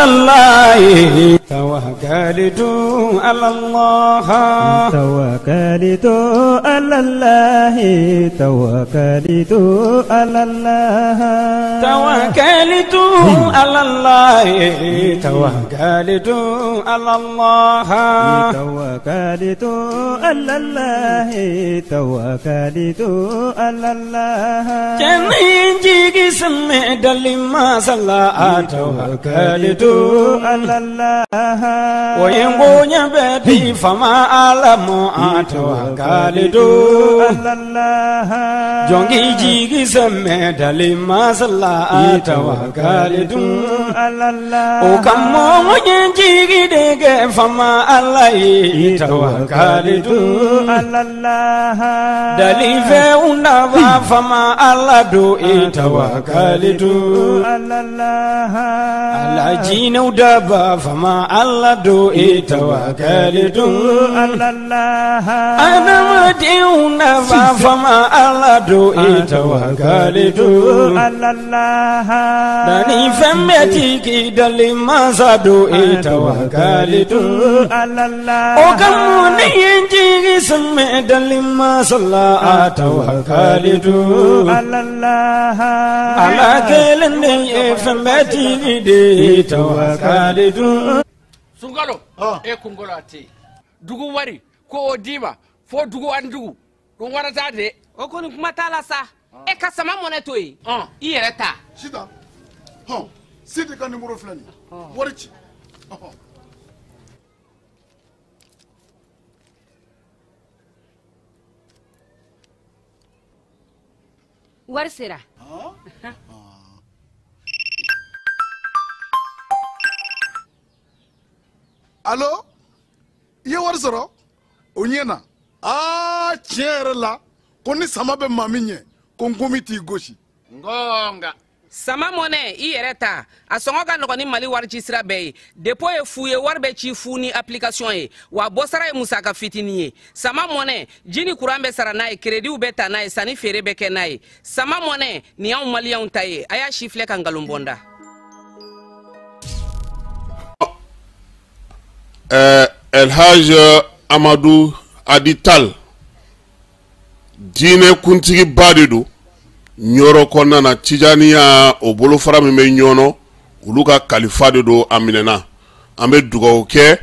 على الله توكلت على الله توكلت على الله توكلت على الله توكلت على الله توكلت على الله توكلت على الله توكلت على الله جنين سمي دلي ما صلى توكلت على الله وينغو بدي فما علم توكلت على الله جونجي جيجي سمي دلي ما صلى توكلت على الله وكمو جيجي دك فما علي توكلت على الله دلي فونا فما على دو توكلت على الله على جين ودبا فما على دو توكلت على الله أنا مديون فما على دو توكلت على الله دني فمتي دلي ما زادو توكلت على الله وكموني ينجي سمي دلي ما صلى توكلت على الله على كلني فمتي دي توكلت Sungalo e kungolo ate dugu wari ko o dima fo dugu an dugu dum warata de o koni kuma tala sa e ka sama mone to yi i yɛrɛ ta sitan hɔn sidi ka numéro filɛ nin wari ci. Wari sera. Allo i ye wari sɔrɔ o ɲɛna aa tiɲɛ yɛrɛ la ko ni sama bɛ maa min ɲɛ ko nkomi t'i gosi. Ngonga. Sama mɔnɛ i yɛrɛ ta a sɔngɔ ka nɔgɔn ni Mali wari ci sira bɛɛ ye dépôt ye fu ye wari bɛ ci fu ni application ye wa bɔsara ye musaka fitinin ye sama mɔnɛ ji ni kuran bɛ sara n'a ye créditw bɛ ta n'a ye sanni feere bɛ kɛ n'a ye sama mɔnɛ nin y'anw maliyɛnw ta ye a y'a si filɛ ka nkalon bɔ n da. El Hadj Amadou Hady Tall diinɛ kuntigiba de don Ɲɔrɔ kɔnɔna na Tijaniya o bolofara min bɛ Ɲɔnɔ olu ka kalifa de don a minɛna an bɛ dugawu kɛ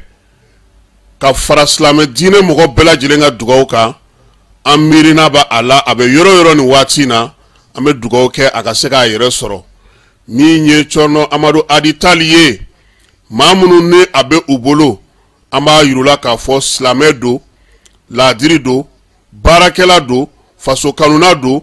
ka fara silamɛ diinɛ mɔgɔ bɛɛ lajɛlen ka dugawu kan an miirina b'a a la a bɛ yɔrɔ yɔrɔ nin waati in na an bɛ dugawu kɛ a ka se k'a yɛrɛ sɔrɔ min ye Cɔrɔnɔ Amadu Hady Tall ye maa minnu ni a bɛ u bolo an b'a yir'u la k'a fɔ silamɛ don laadiri don baarakɛla don faso kanuna don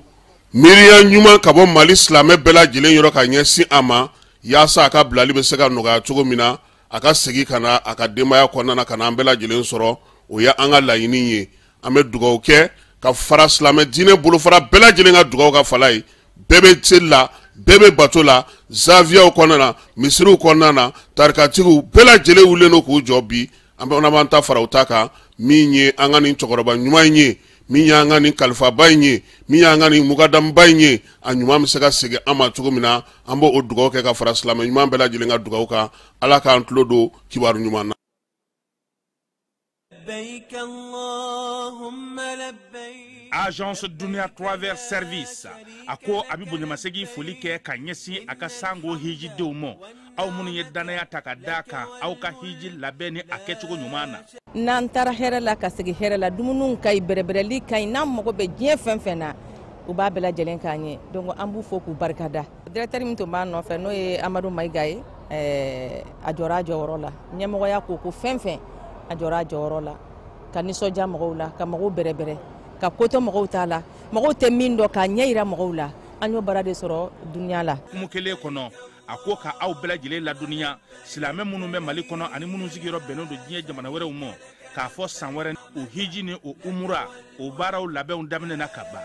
miiriya ɲuman ka bɔ Mali silamɛ bɛɛ lajɛlen yɔrɔ ka ɲɛsin a ma yaasa a ka bilali bɛ se ka nɔgɔya cogo min na a ka segin ka na a ka denbaya kɔnɔna na ka na an bɛɛ lajɛlen sɔrɔ o ye an ka laɲini ye an bɛ dugawu kɛ ka fara silamɛ diinɛ bolofara bɛɛ lajɛlen ka dugawu ka fala ye bɛɛ bɛ seli la bɛɛ bɛ bato la zaviyaw kɔnɔna na misiriw kɔnɔna na tarikatigiw bɛɛ lajɛlen wulilen don k'u jɔ bi an b'an ta fara u ta kan min ye an ka nin cɛkɔrɔba ɲuman in ye min y'an ka nin kalifaba in ye min y'an ka nin mukadamuba in ye a ɲuman bɛ se ka segin an ma cogo min na an b'o dugawu kɛ ka fara silamɛ ɲuman bɛɛ lajɛlen ka dugawu kan Ala k'an tulo don kibaru ɲuman na. Agence Dunia Travel Service a ko a bɛ bonyamasegin foli kɛ ka ɲɛsin a ka sango hijidenw ma aw minnu ye danaya ta ka d'a kan aw ka hiji labɛn ni a kɛcogo ɲuman na. N'an taara hɛrɛ la ka segin hɛrɛ la dumuniw ka ɲi bɛrɛbɛrɛli ka ɲi n'an mago bɛ diɲɛ fɛn fɛn na u b'a bɛɛ lajɛlen k'an ye donc an b'u fo k'u barikada. Directeur min tun b'an nɔfɛ n'o ye Amadu Mayiga ye a jɔra a jɔyɔrɔ la ɲɛmɔgɔya ko ko fɛn fɛn a jɔra a jɔyɔrɔ la ka nisɔndiya mɔgɔw la ka mɔgɔw bɛrɛbɛrɛ ka ko to mɔgɔw t'a la mɔgɔw tɛ min dɔn k'a ɲɛ yira mɔgɔw la an y'o baara de sɔrɔ dunuya la. Hukumu kelen kɔnɔ a ko ka aw bɛɛ lajɛlen ladɔnniya silamɛ minnu bɛ Mali kɔnɔ ani minnu sigiyɔrɔ bɛnnen don diɲɛ jamana wɛrɛw ma k'a fɔ san wɛrɛ o hiji ni o umura o baaraw labɛnw daminɛna ka ban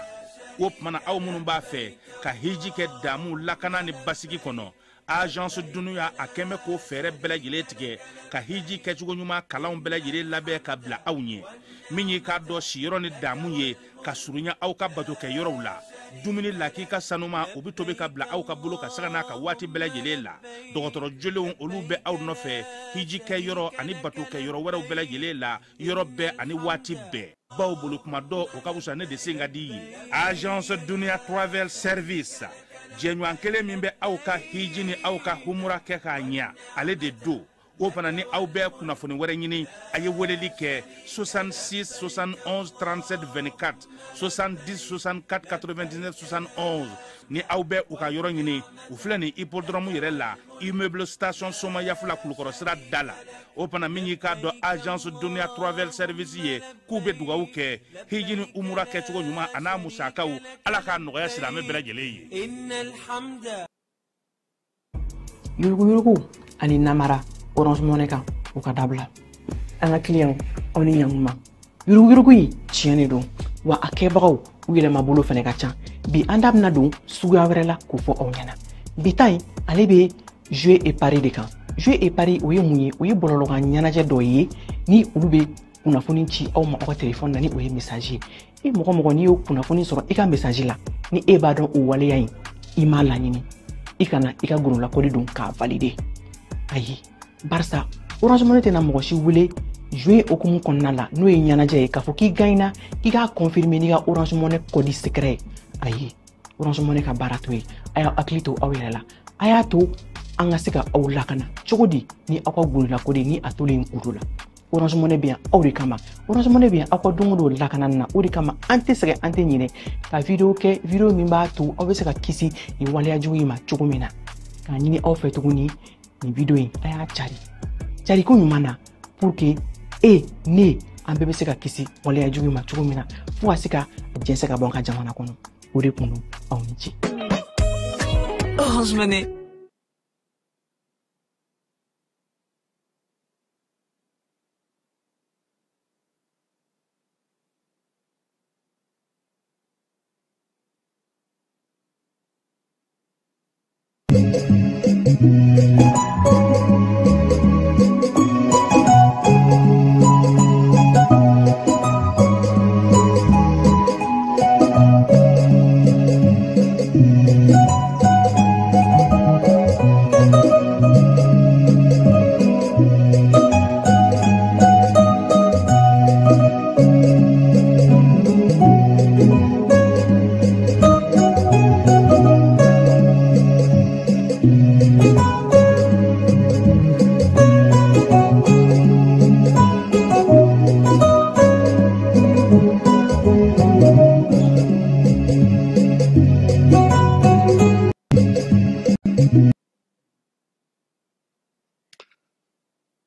o tuma na aw minnu b'a fɛ ka hiji kɛ damu lakana ni basigi kɔnɔ Agence Dunia a kɛn bɛ k'o fɛɛrɛ bɛɛ lajɛlen tigɛ ka hiji kɛcogo ɲuman kalanw bɛɛ lajɛlen labɛn ka bila aw ɲɛ min y'i k'a dɔn siyɔrɔ ni damu ye ka surunya aw ka bato kɛ yɔrɔw la Dumuni lakika sanuma o bɛ tobi ka bila aw ka bolo ka saga n'a ka waati bɛɛ lajɛlen la. Dɔgɔtɔrɔ jolenw olu bɛ aw nɔfɛ hiji kɛ yɔrɔ ani bato kɛ yɔrɔ wɛrɛw bɛɛ lajɛlen la, yɔrɔ bɛɛ ani waati bɛɛ. Baw bolo kuma dɔ o ka fisa ne de sen ka di ye. Agence Dunia Travel Service, jɛɲɔgɔn kelen min bɛ aw ka hiji ni aw ka humura kɛ k'a ɲɛ, ale de don. O fana ni aw bɛ kunnafoni wɛrɛ ɲini, a ye weleli kɛ 66 71 37 24, 70 64 99 71. Ni aw bɛ u ka yɔrɔ ɲini, u filɛ nin hippodrome yɛrɛ la, immeuble station Somayafula Kulukɔrɔ sira da la. O fana min y'i k'a dɔn agence Dunia Travel Service ye, k'u bɛ dugawu kɛ hiji ni umura kɛcogo ɲuman a n'a musakaw, Ala k'a nɔgɔya silamɛ bɛɛ lajɛlen ye. Yuruguyurugu ani namara Orange Money kan, o ka dabila. An ka client, aw ni ɲankuma. Yuruguyurugu in tiɲɛ de don wa, a kɛbagaw u yɛlɛmabolo fana ka ca. Bi an da bɛna don suguya wɛrɛ la k'o fɔ aw ɲɛna. Bi ta in, ale bɛ jeu et pari de kan. Jeu et pari, o ye mun ye? O ye bɔlɔlɔkan ɲɛnajɛ dɔ ye ni olu bɛ kunnafoni ci aw ma aw ka telefɔni na, ni o ye message ye. E mɔgɔ mɔgɔ, n'i y'o kunnafoni sɔrɔ i ka message la, ni e b'a dɔn o waleya in i m'a laɲini, i kana i ka gololakɔli don k'a valider. Ayi, barisa Orange Money tɛna mɔgɔ si wele jeu hukumu kɔnɔna la, n'o ye ɲɛnajɛ ye, k'a fɔ k'i gagnera, k'i k'a confirmer n'i ka Orange Money code secret ye. Ayi, Orange Money ka baara t'o ye. A y'aw hakili to aw yɛrɛ la, a y'a to an ka se ka aw lakana cogo di ni aw ka gololakɔli ni a tolen kudo la. Orange Money bɛ yan aw de kama. Orange Money bɛ yan aw ka don o don lakanani na. O de kama an tɛ sɛgɛn, an tɛ ɲinɛ ka vidéo kɛ, vidéo min b'a to aw bɛ se ka kisi nin waleya jugu in ma cogo min na. K'a ɲini aw fɛ tuguni, nin vidéo in, a y'a cari cari ko ɲuman na, pour que e ne an bɛɛ bɛ se ka kisi waleya jugu in ma cogo min na, fo ka se ka jɛnsɛn ka bɔ an ka jamana kɔnɔ. O de kun don. Aw ni ce. Orange Money.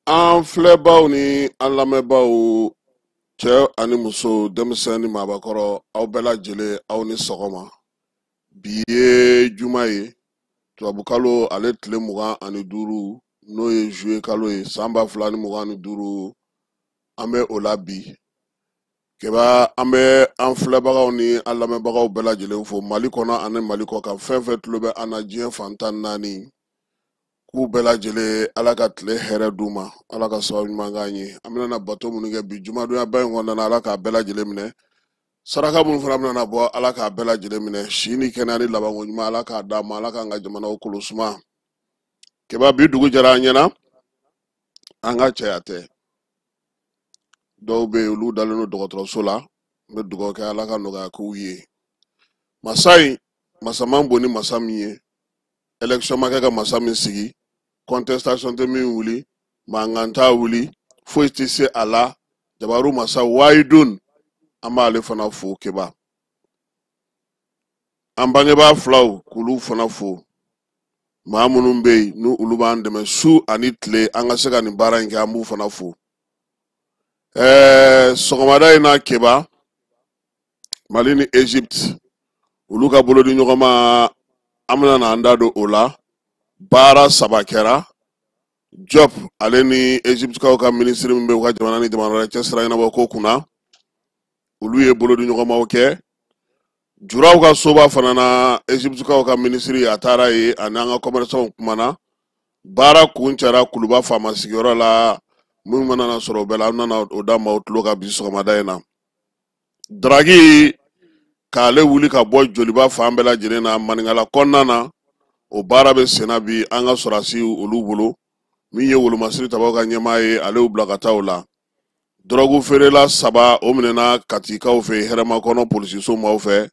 An filɛbaw ni an lamɛnbaw, cɛ ani muso, denmisɛn ni maabakɔrɔ, aw bɛɛ lajɛlen, aw ni sɔgɔma. Bi ye juma ye, tubabukalo ale tile 25, n'o ye juillet kalo ye, san 2025, an bɛ o la bi. Keba, an bɛ an filɛbagaw ni an lamɛnbagaw bɛɛ lajɛlen fo Mali kɔnɔ ani Mali kɔ kan, fɛn fɛn tulo bɛ an na diɲɛ fan 14, k'u bɛɛ lajɛlen, Ala ka tile hɛrɛ d'u ma, Ala ka sababu ɲuman k'an ye. An bɛna bato minnu kɛ bi jumadonyaba in kɔnɔna na, Ala k'a bɛɛ lajɛlen minɛ. Saraka minnu fana bɛna bɔ, Ala k'a bɛɛ lajɛlen minɛ. Si ni kɛnɛya ni labanko ɲuman, Ala k'a d'an ma. Ala k'an ka jamanaw kolo suma. Keba, bi dugu jɛra an ɲɛna, an ka cɛya tɛ. Dɔw bɛ yen, olu dalen don dɔgɔtɔrɔso la, n bɛ dugawu kɛ, Ala ka nɔgɔya k'u ye. Masa in, masa man bon ni masa min ye, élection ma kɛ ka masa min sigi, contestation tɛ min wuli, mankan t'a wuli, foyi tɛ se a la, jabaru masa wayidun, an b'ale fana fo. Keba, an bangebaa filaw, k'olu fana fo. Maa minnu bɛ yen n'u olu b'an dɛmɛ su ani tile an ka se ka nin baara in kɛ, an b'u fana fo. Sɔgɔmada in na, Keba, Mali ni Egypte olu ka bolodi ɲɔgɔn ma, an bɛna na an da don o la. Baara saba kɛra. Diop ale ni Egyptekaw ka minisiri min bɛ u ka jamana ni jamana wɛrɛ cɛ sira ɲɛnabɔ ko kunna, olu ye bolodi ɲɔgɔnmaw kɛ. Juraw ka soba fana na, Egyptekaw ka minisiri a taara yen, ani an ka commerçants kumana. Baara kun cɛra Kuluba faama sigiyɔrɔ la. Minnu mana na sɔrɔ o bɛɛ la, an nana o da maaw tulo kan bi sɔgɔmada in na. Daragi K'ale wuli ka bɔ joliba fan bɛɛ lajɛlen na maninkala kɔnɔna na, o baara bɛ senna bi an ka sɔrɔdasiw olu bolo. Min ye wolomasiri tabaw ka ɲɛmaa ye, ale y'u bila ka taa o la. Dɔrɔgu feerela 3 o minɛna Katikaw fɛ yen Hɛrɛmakɔnɔ polisiso maaw fɛ,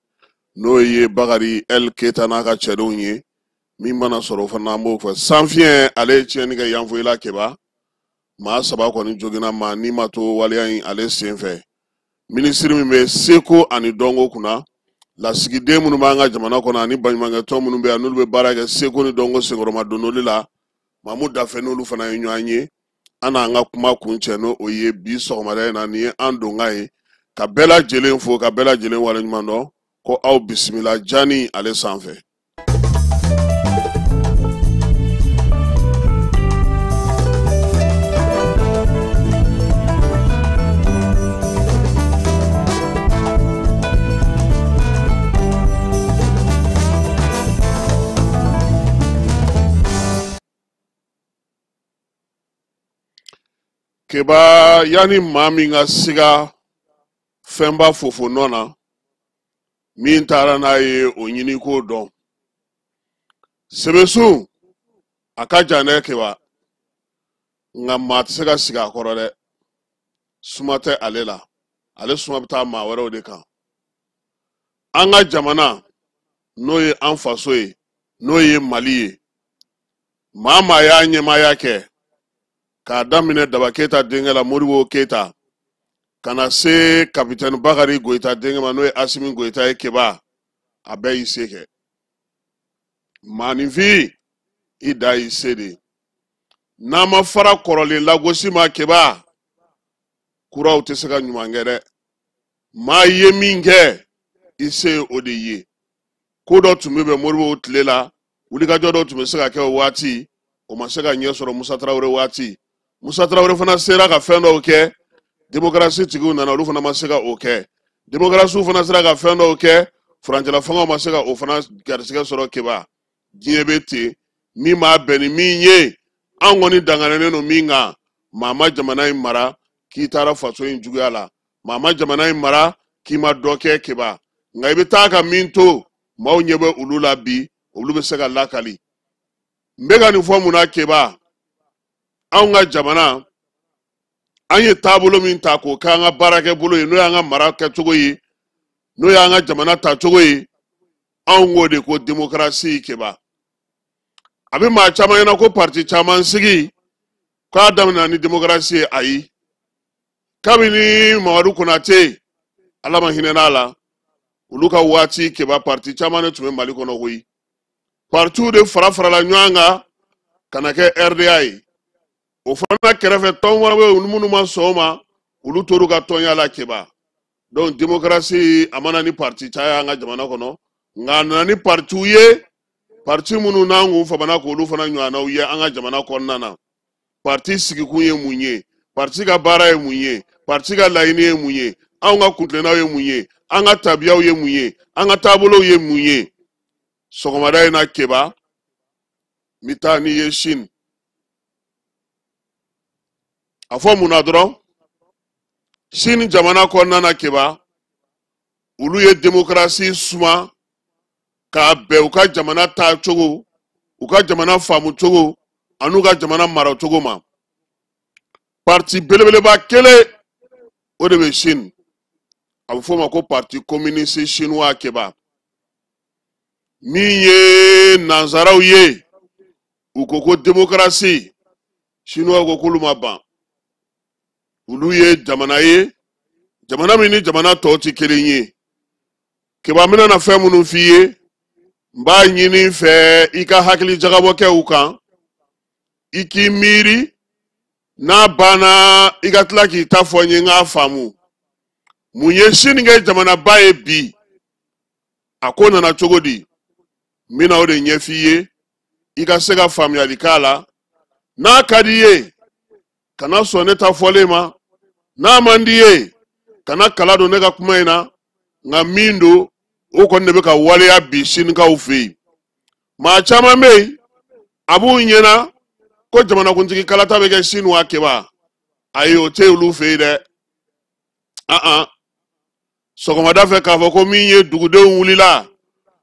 n'o ye Bakari El Keta n'a ka cɛdenw ye. Min mana sɔrɔ o fana an b'o fɛ. Sanfiɲɛ ale ye tiɲɛni kɛ Yanfoyila Keba, maa 3 kɔni joginna, maa ni ma to waleya in ale sen fɛ. Minisiri min bɛ seko ani dɔnko kunna, lasigiden minnu b'an ka jamana kɔnɔ ani baɲumankɛtɔn minnu bɛ yan n'olu bɛ baara kɛ seko ni dɔnko senkɔrɔma dondoli la, Mamu Dafe n'olu fana ye ɲɔgɔn ye. An n'an ka kuma kuncɛ n'o o ye bi sɔgɔmada in na. Nin ye an donkan ye ka bɛɛ lajɛlen fo, ka bɛɛ lajɛlen waleɲuman dɔn ko aw bisimila jani ale sanfɛ. Keba, yanni maa min ka siga fɛnba fofo nɔ na, min taara n'a ye o ɲini k'o dɔn. Sebesun a ka jan dɛ Keba, nka maa tɛ se ka sigi a kɔrɔ dɛ. Suma tɛ ale la, ale suma bɛ taa maa wɛrɛw de kan. An ka jamana n'o ye an faso ye, n'o ye Mali ye, maa maa y'a ɲɛmaaya kɛ k'a daminɛ Daba Keyita denkɛ la Modibo Keyita ka na se kapitɛni Bakari Goyita denkɛ ma n'o ye Asimi Goyita ye Keba, a bɛɛ y'i se kɛ. Maaninfin i da y'i se de. N'an ma fara kɔrɔlen lagosi ma Keba, kuraw tɛ se ka ɲuman kɛ dɛ. Maa ye min kɛ, i se o de ye. Ko dɔ tun bɛ bɛn Modibo tile la, wulikajɔ dɔw tun bɛ se ka kɛ o waati, o ma se ka ɲɛ sɔrɔ Musa Tarawele waati. Musa Tarawele fana sera ka fɛn dɔw kɛ, demokarasi tigiw nana, olu fana ma se ka o kɛ. Demokarasiw fana sera ka fɛn dɔw kɛ, furancɛla fangaw ma se ka o fana garisigɛ sɔrɔ Keba. Diɲɛ bɛ ten, min b'a bɛn ni min ye, an kɔni danganinen don min kan. Maa ma jamana in mara k'i taara faso in juguya la, maa ma jamana in mara k'i ma dɔ kɛ Keba. Nka i bɛ taa ka min to, maaw ɲɛ bɛ olu la bi, olu bɛ se ka lakali. N bɛ ka nin fɔ mun na Keba? Anw ka jamana, an ye taabolo min ta k'o k'an ka baarakɛbolo ye, n'o y'an ka mara kɛcogo ye, n'o y'an ka jamana tacogo ye, anw k'o de ko demokarasi Keba. A bɛ maa caman ɲɛna ko parti caman sigi k'a daminɛ ni demokarasi ye, ayi. Kabini Mamadu Konate, Ala ma hinɛ n'a la, olu ka waati Keba parti caman de tun bɛ Mali kɔnɔ koyi. Partiw de fara farala ɲɔgɔn kan ka na kɛ RDA ye. O fana kɛrɛfɛ tɔn wɛrɛ bɛ yen minnu ma sɔn o ma, olu tor'u ka tɔnya la Keba. Donc démocratie a ma na ni parti caya an ka jamana kɔnɔ, nka a nana ni partiw ye, parti minnu n'an kun famana k'olu fana ɲɔgɔnnaw ye an ka jamana kɔnɔna na. Parti sigikun ye mun ye? Parti ka baara ye mun ye? Parti ka laɲini ye mun ye? Anw ka kuntilennaw ye mun ye? An ka tabiyaw ye mun ye? An ka taabolow ye mun ye? Sɔgɔmada in na Keba, n bɛ taa n'i ye Chine. A fɔ mun na dɔrɔn? Chine jamana kɔnɔna na Keba, olu ye démocratie suma k'a bɛn u ka jamana taacogo, u ka jamana faamucogo an'u ka jamana maracogo ma. Parti belebeleba kelen o de bɛ Chine, a bɛ f'o ma ko parti communiste chinois Keba. Min ye nanzaraw ye, u ko ko démocratie, chinois ko k'olu ma ban. Olu ye jamana ye, jamana min ni jamana tɔw tɛ kelen ye. Keba, n bɛna na fɛn minnu f'i ye, n b'a ɲini i fɛ i ka hakili jagabɔ kɛ u kan, i k'i miiri, n'a banna i ka tila k'i ta fɔ n ye n k'a faamu. Mun ye Chine kɛ jamanaba ye bi? A ko nana cogo di? N bɛna o de ɲɛf'i ye, i ka se ka faamuyali k'a la. N'a ka di i ye, kana sɔn ne ta fɔlen ma. N'a man di i ye, kana kala don ne ka kuma in na. Nka min don, o kɔni de bɛ ka waleya bi Sinikaw fɛ yen. Maa caman bɛ yen, a b'u ɲɛna ko jamanakuntigi kalata bɛ kɛ Sini wa Keba. Ayi, o tɛ olu fɛ yen dɛ. An-an. Sɔgɔmada fɛ k'a fɔ ko min ye dugudenw wulila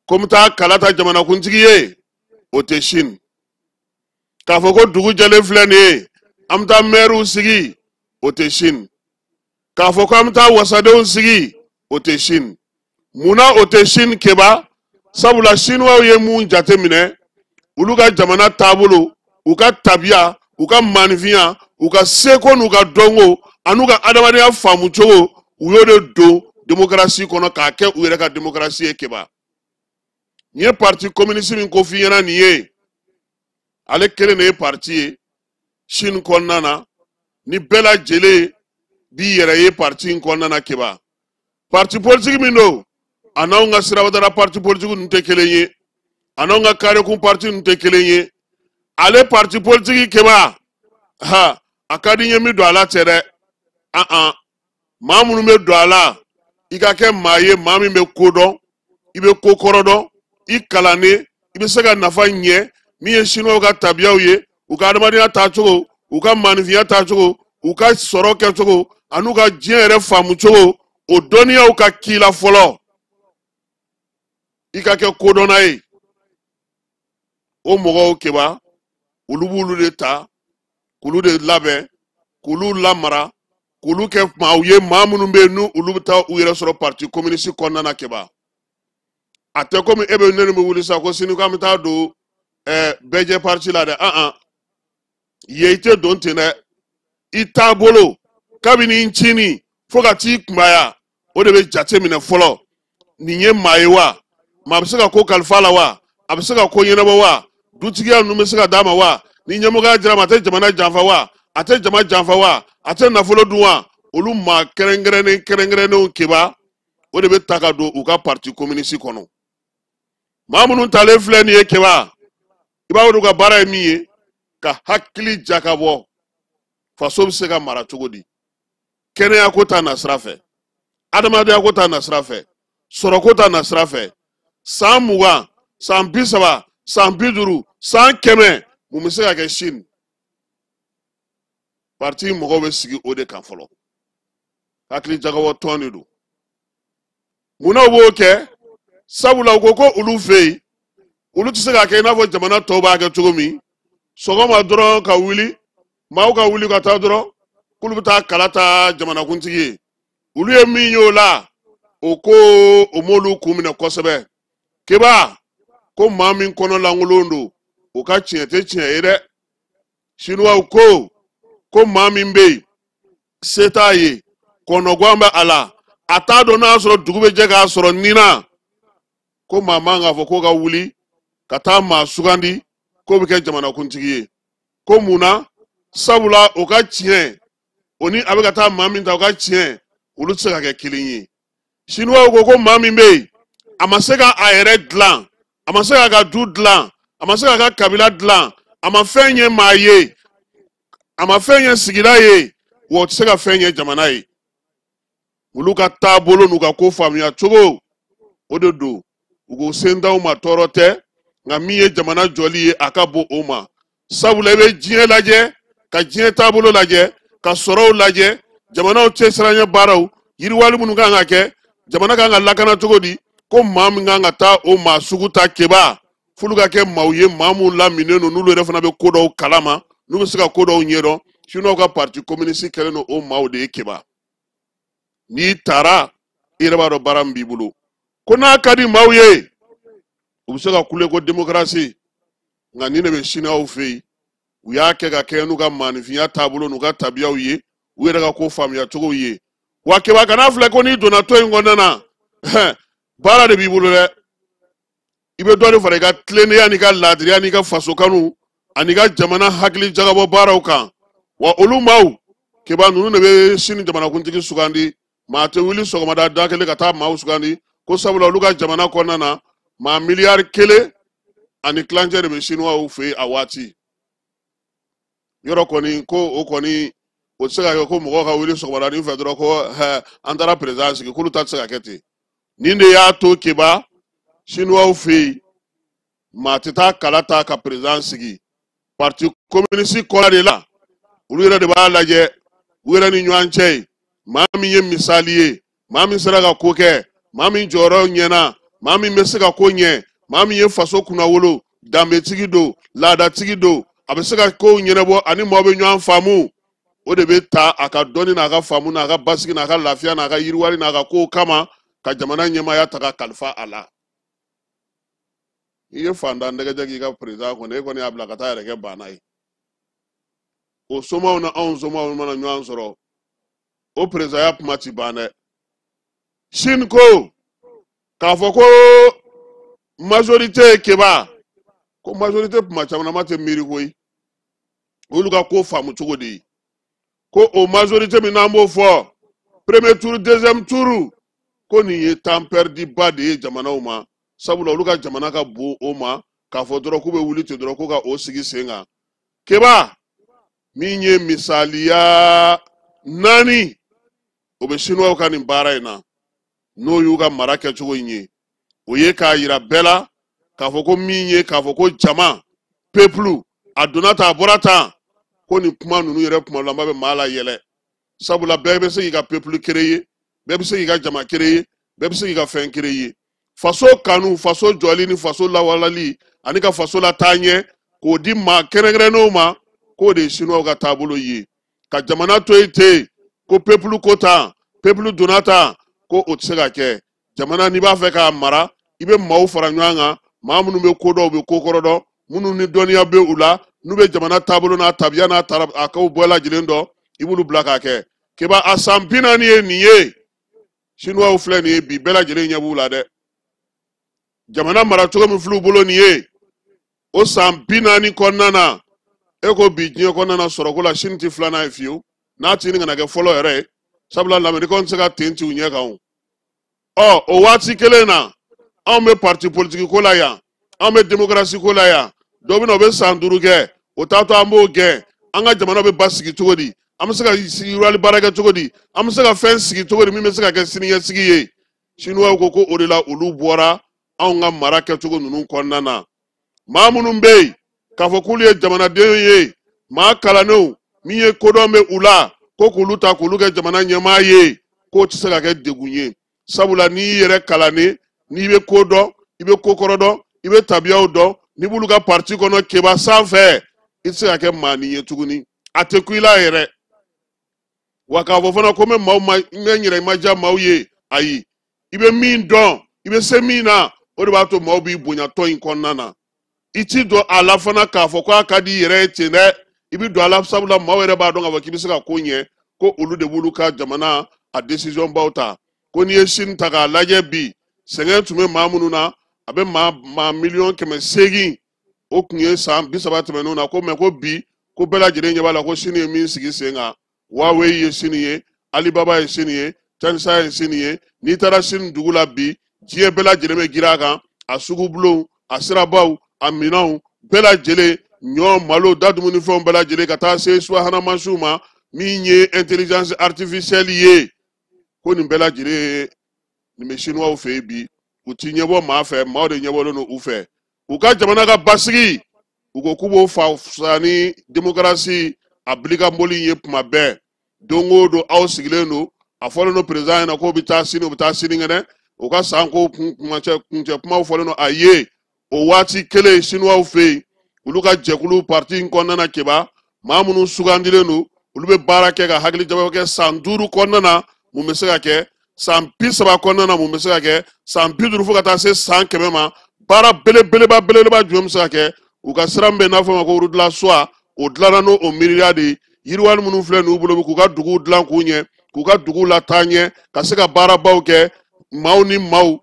ko n bɛ taa kala ta jamanakuntigi ye, o tɛ Chine. K'a fɔ ko dugu jɛlen filɛ nin ye, an bɛ taa mɛriw sigi, o tɛ Chine. K'a fɔ ko an bɛ taa wasadenw sigi, o tɛ Chine. Munna o tɛ Chine keba? Sabula Chinois ye mun jate minɛ, olu ka jamana taabolo, u ka tabiya, u ka maanifinya, u ka seko n'u ka dɔnko an'u ka adamadenya faamu cogo, u y'o de don démocratie kɔnɔ k'a kɛ u yɛrɛ ka démocratie ye keba. Nin ye parti communiste min ko f'i ɲɛna nin ye, ale kelen de ye parti ye Chine kɔnɔna na ni bɛɛ lajɛlen b'i yɛrɛ ye parti in kɔnɔna na keba. Parti politique min don, a n'anw ka sirabadara parti politique ninnu tɛ kelen ye, a n'anw ka karekun parti ninnu tɛ kelen ye. Ale parti politique keba, ha, a ka di n ye min don a la tɛ dɛ, an an maa minnu bɛ don a la, i ka kɛ maa ye maa min bɛ ko dɔn, i bɛ ko kɔrɔ dɔn, i kalannen, i bɛ se ka nafa ɲɛ min ye Chinois ka tabiyaw ye, u ka adamadenya taacogo, u ka maanifinya taacogo, u ka sɔrɔ kɛcogo an'u ka diɲɛ yɛrɛ faamu cogo, o dɔnniyaw ka k'i la fɔlɔ, i ka kɛ kodɔnna ye. O mɔgɔw keba, olu b'olu de ta k'olu de labɛn, k'olu lamara, k'olu kɛ maaw ye maa minnu bɛ yen n'u olu bɛ taa u yɛrɛ sɔrɔ parti communiste kɔnɔna na keba. A tɛ komi e bɛ ne ni bɛ wuli sa ko sini k'an bɛ taa don bɛɛjɛ parti la dɛ, an an yen i tɛ don ten dɛ, i taabolo kabini n cini fo ka t'i kunbaya, o de bɛ jate minɛ fɔlɔ. Nin ye maa ye wa? Maa bɛ se ka ko kalifa la wa? A bɛ se ka ko ɲɛnabɔ wa? Dutigiya ninnu bɛ se ka d'a ma wa? Ni ɲɛmɔgɔya dira ma, a tɛ jamana janfa wa? A tɛ jama janfa wa? A tɛ nafolo dun wa? Olu maa kɛrɛnkɛrɛnnen kɛrɛnkɛrɛnnenw keba, o de bɛ ta ka don u ka parti communiste kɔnɔ. Maa minnu talen filɛ nin ye keba, i b'a olu ka baara ye min ye, ka hakili jakabɔ faso bɛ se ka mara cogo di, kɛnɛya ko ta nasira fɛ, adamadenya ko ta nasira fɛ, sɔrɔko ta nasira fɛ, san 20, san 30, san 50, san 100, mun bɛ se ka kɛ Chine? Parti mɔgɔw bɛ sigi o de kan fɔlɔ. Hakili jagabɔ tɔn de don. Munna u b'o kɛ? Sabula u ko ko olu fɛ yen, olu tɛ se k'a kɛ i n'a fɔ jamana tɔw b'a kɛ cogo min. Sɔgɔma dɔrɔn ka wuli, maaw ka wuli ka taa dɔrɔn k'olu bɛ taa kala ta jamanakuntigi ye. Olu ye min ye o la, o ko o m'olu kun minɛ kosɛbɛ. Keba, ko maa min kɔnɔ lankolon don, o ka tiɲɛ tɛ tiɲɛ ye dɛ. Chinois ko maa min bɛ yen, se t'a ye, kɔnɔguwan bɛ a la, a t'a dɔn n'a sɔrɔ dugu bɛ jɛ k'a sɔrɔ nin na, ko maa man k'a fɔ k'o ka wuli ka taa maa sugandi k'o bɛ kɛ jamanakuntigi ye. Ko mun na? Sabula o ka tiɲɛ, o ni a bɛ ka taa maa min ta o ka tiɲɛ, olu tɛ se ka kɛ kelen ye. Chinois ko maa min bɛ yen, a ma se ka a yɛrɛ dilan, a ma se k'a ka du dilan, a ma se k'a ka kabila dilan, a ma fɛn ɲɛ maa ye, a ma fɛn ɲɛ sigida ye, wa o tɛ se ka fɛn ɲɛ jamana ye. Olu ka taabolo n'u ka ko faamuya cogo, o de don. U ko sen t'anw ma, tɔɔrɔ tɛ, nka min ye jamana jɔli ye, a ka bon o ma. Sabula i bɛ diɲɛ lajɛ, ka diɲɛ taabolo lajɛ, ka sɔrɔw lajɛ, jamanaw cɛsiranɲɛ baaraw, yiriwali minnu kan ka kɛ, jamana kan ka lakana cogo di, ko maa min kan ka taa o maa sugu ta keba, f'olu ka kɛ maaw ye, maa minnu laminen don, n'olu yɛrɛ fana bɛ ko dɔw kalama, n'u bɛ se ka ko dɔw ɲɛdɔn. Chinois ka parti communiste kɛlen don o maaw de ye keba. N'i taara, i yɛrɛ b'a dɔn baara min b'i bolo. Ko n'a ka di maaw ye, u bɛ se ka kule ko démocratie, nka nin de bɛ Chinois fɛ yen. U y'a kɛ ka kɛɲɛ n'u ka maanifinya taabolo n'u ka tabiyaw ye, u yɛrɛ ka ko faamuya cogow ye. Wa keba, kana filɛ ko n'i donna tɔn in kɔnɔna na, baara de b'i bolo dɛ. I bɛ dɔ de fara i ka tilennenya n'i ka laadiriya n'i ka fasokanu ani ka jamana hakili jagabɔ baaraw kan. Wa olu maaw keba ninnu de bɛ sini jamanakuntigi sugandi. Maa tɛ wuli sɔgɔmada da kelen ka taa maaw sugandi, ko sabula olu ka jamana kɔnɔna na, maa miliyari 1.5 de bɛ Chinois fɛ yen a waati. Yɔrɔ kɔni ko o kɔni o tɛ se ka kɛ ko mɔgɔw ka wuli sɔgɔmada nin fɛ dɔrɔn ko an taara président sigi, k'olu ta tɛ se ka kɛ ten. Nin de y'a to keba Chinois fɛ yen, maa tɛ taa kala ta ka président sigi. Parti communiste kɔnɔ de la, olu yɛrɛ de b'a lajɛ u yɛrɛ ni ɲɔgɔn cɛ ye, maa min ye misali ye, Maa min sera ka ko kɛ, maa min jɔyɔrɔ ɲɛna, maa min bɛ se ka ko ɲɛ, maa min ye faso kunnawolo, danbetigi don, laadatigi don, a bɛ se ka kow ɲɛnabɔ ani maaw bɛ ɲɔgɔn faamu, o de bɛ ta a ka dɔnni n'a ka faamu n'a ka basigi n'a ka lafiya n'a ka yiriwali n'a ka kow kama ka jamana ɲɛmaaya ta ka kalifa a la. I ye fantan nɛgɛjɛ k'i ka président kɔnɔ, e kɔni y'a bila ka taa yɛrɛ kɛ banna ye. O somaw na anw somaw mana ɲɔgɔn sɔrɔ, o présidentya kuma ti ban dɛ. Chine ko k'a fɔ ko majorité ye keba, ko majorité kuma caman ma tɛ miiri koyi, olu ka ko faamu cogo de ye. Ko o majorité min n'an b'o fɔ premier tour, deuxième tour, ko nin ye temps perdu ba de ye jamanaw ma, sabula olu ka jamana ka bon o ma k'a fɔ dɔrɔn k'u bɛ wuli ten dɔrɔn ko ka o sigi sen kan. Keba min ye misaliya 4 o bɛ Chinois ka nin baara in na, n'o y'u ka mara kɛcogo in ye, o ye k'a yira bɛɛ la k'a fɔ ko min ye k'a fɔ ko jama peuple a donna tan a bɔra tan, ko nin kuma ninnu yɛrɛ kumalama bɛ maa la yɛlɛ, sabula bɛɛ bɛ se k'i ka peuple créer, bɛɛ bɛ se k'i ka jama créer, bɛɛ bɛ se k'i ka fɛn créer. Faso kanu, faso jɔli ni faso lawalali ani ka faso lataa ɲɛ k'o di maa kɛrɛnkɛrɛnnenw ma, k'o de ye Chinois ka taabolo ye. Ka jamana to yen ten ko peuple ko tan, peuple donna tan, ko o tɛ se ka kɛ. Jamana n'i b'a fɛ k'a mara, i bɛ maaw fara ɲɔgɔn kan, maa minnu bɛ ko dɔn, u bɛ ko kɔrɔ dɔn, minnu ni dɔnniya bɛ u la, n'u bɛ jamana taabolo n'a tabiya n'a a kow bɛɛ lajɛlen dɔn, i b'olu bila k'a kɛ. Keba a san 40 ye nin ye, Chinois filɛ nin ye bi, bɛɛ lajɛlen ɲɛ b'u la dɛ. Jamana mara cogo min filɛ u bolo nin ye, o san 40 kɔnɔna na, e ko bi diɲɛ kɔnɔna na sɔrɔko la Chine tɛ filanan ye fiyewu, n'a ti ɲini ka na kɛ fɔlɔ yɛrɛ ye, sabula lamɛrikɛnw tɛ se ka ten ci u ɲɛ kan o. Ɔ o waati kelen na, anw bɛ parti politique ko la yan, anw bɛ démocratie ko la yan, dɔ bɛ na o bɛ san 5 kɛ, o t'a to an b'o gɛn. An ka jamana bɛ basigi cogo di? An bɛ se ka yiriwali baara kɛ cogo di? An bɛ se ka fɛn sigi cogo di min bɛ se ka kɛ siniɲɛsigi ye? Chinois ko ko o de la olu bɔra anw ka mara kɛcogo ninnu kɔnɔna na. Maa minnu bɛ yen k'a fɔ k'olu ye jamanadenw ye, maa kalannenw min ye kodɔn bɛ u la, ko k'olu ta k'olu kɛ jamana ɲɛmaa ye, k'o tɛ se ka kɛ degun ye. Sabula n'i y'i yɛrɛ kalannen, n'i bɛ ko dɔn, i bɛ ko kɔrɔ dɔn, i bɛ tabiyaw dɔn, n'i b'olu ka parti kɔnɔ keba sanfɛ, i tɛ se ka kɛ maanin ye tuguni. A tɛ ku i la yɛrɛ. Wa k'a fɔ fana ko n bɛ maaw ma, n bɛ n yɛrɛ ma diya maaw ye, ayi. I bɛ min dɔn, i bɛ se min na, o de b'a to maaw b'i bonya tɔn in kɔnɔna na. I ti don a la fana k'a fɔ k'a ka di i yɛrɛ ye ten dɛ. I bɛ don a la sabula maaw yɛrɛ b'a dɔn k'a fɔ k'i bɛ se ka ko ɲɛ, ko olu de b'olu ka jamana a décision baw ta. Ko n'i ye Chine ta k'a lajɛ bi, sɛgɛn tun bɛ maa minnu na, a bɛ maa miliyɔn 800, o tun ye san 30 tɛmɛnenw na, ko mɛ ko bi, ko bɛɛ lajɛlen ɲɛ b'a la ko Chine ye min sigi sen kan. Huawei ye Chine ye, Alibaba ye Chine ye, Tencent ye Chine ye. N'i taara Chine dugu la bi, diɲɛ bɛɛ lajɛlen bɛ girin a kan, a sugubulonw, a sirabaw, a minɛnw bɛɛ lajɛlen, ɲɔ, malo, da dumunifɛnw bɛɛ lajɛlen, ka taa se subahana mansinw ma min ye intelligence artificielle ye, ko nin bɛɛ lajɛlen ye nin bɛ Chinois fɛ yen bi. U ti ɲɛbɔ maa fɛ, maaw de ɲɛbɔlen don u fɛ. U ka jamana ka basigi, u ko k'u b'o fa fisaya ni démocratie a bilikanboli ye kuma bɛɛ. Don o don aw sigilen don, a fɔlen don président ɲɛna k'o bɛ taa sini, o bɛ taa sinikɛnɛ, o ka san ko kuncɛ kumaw fɔlen don a ye. O waati kelen Chinois fɛ yen, olu ka jɛkulu parti in kɔnɔna na keba, maa minnu sugandilen don, olu bɛ baara kɛ ka hakili jagabɔ kɛ san 5 kɔnɔna na mun bɛ se ka kɛ, san 30 kɔnɔna na mun bɛ se ka kɛ, san 50 fo ka taa se san 100 ma, baara belebeleba belebeleba jumɛn bɛ se ka kɛ. U ka sira min bɛ yen n'a fɔ o ma ko route de la soie, o dilanna n'o o miiriya de ye. Yiriwali minnu filɛ ninnu bolo k'u ka duguw dilan k'u ɲɛ, k'u ka duguw lataa ɲɛ, ka se ka baarabaw kɛ, maaw ni maaw,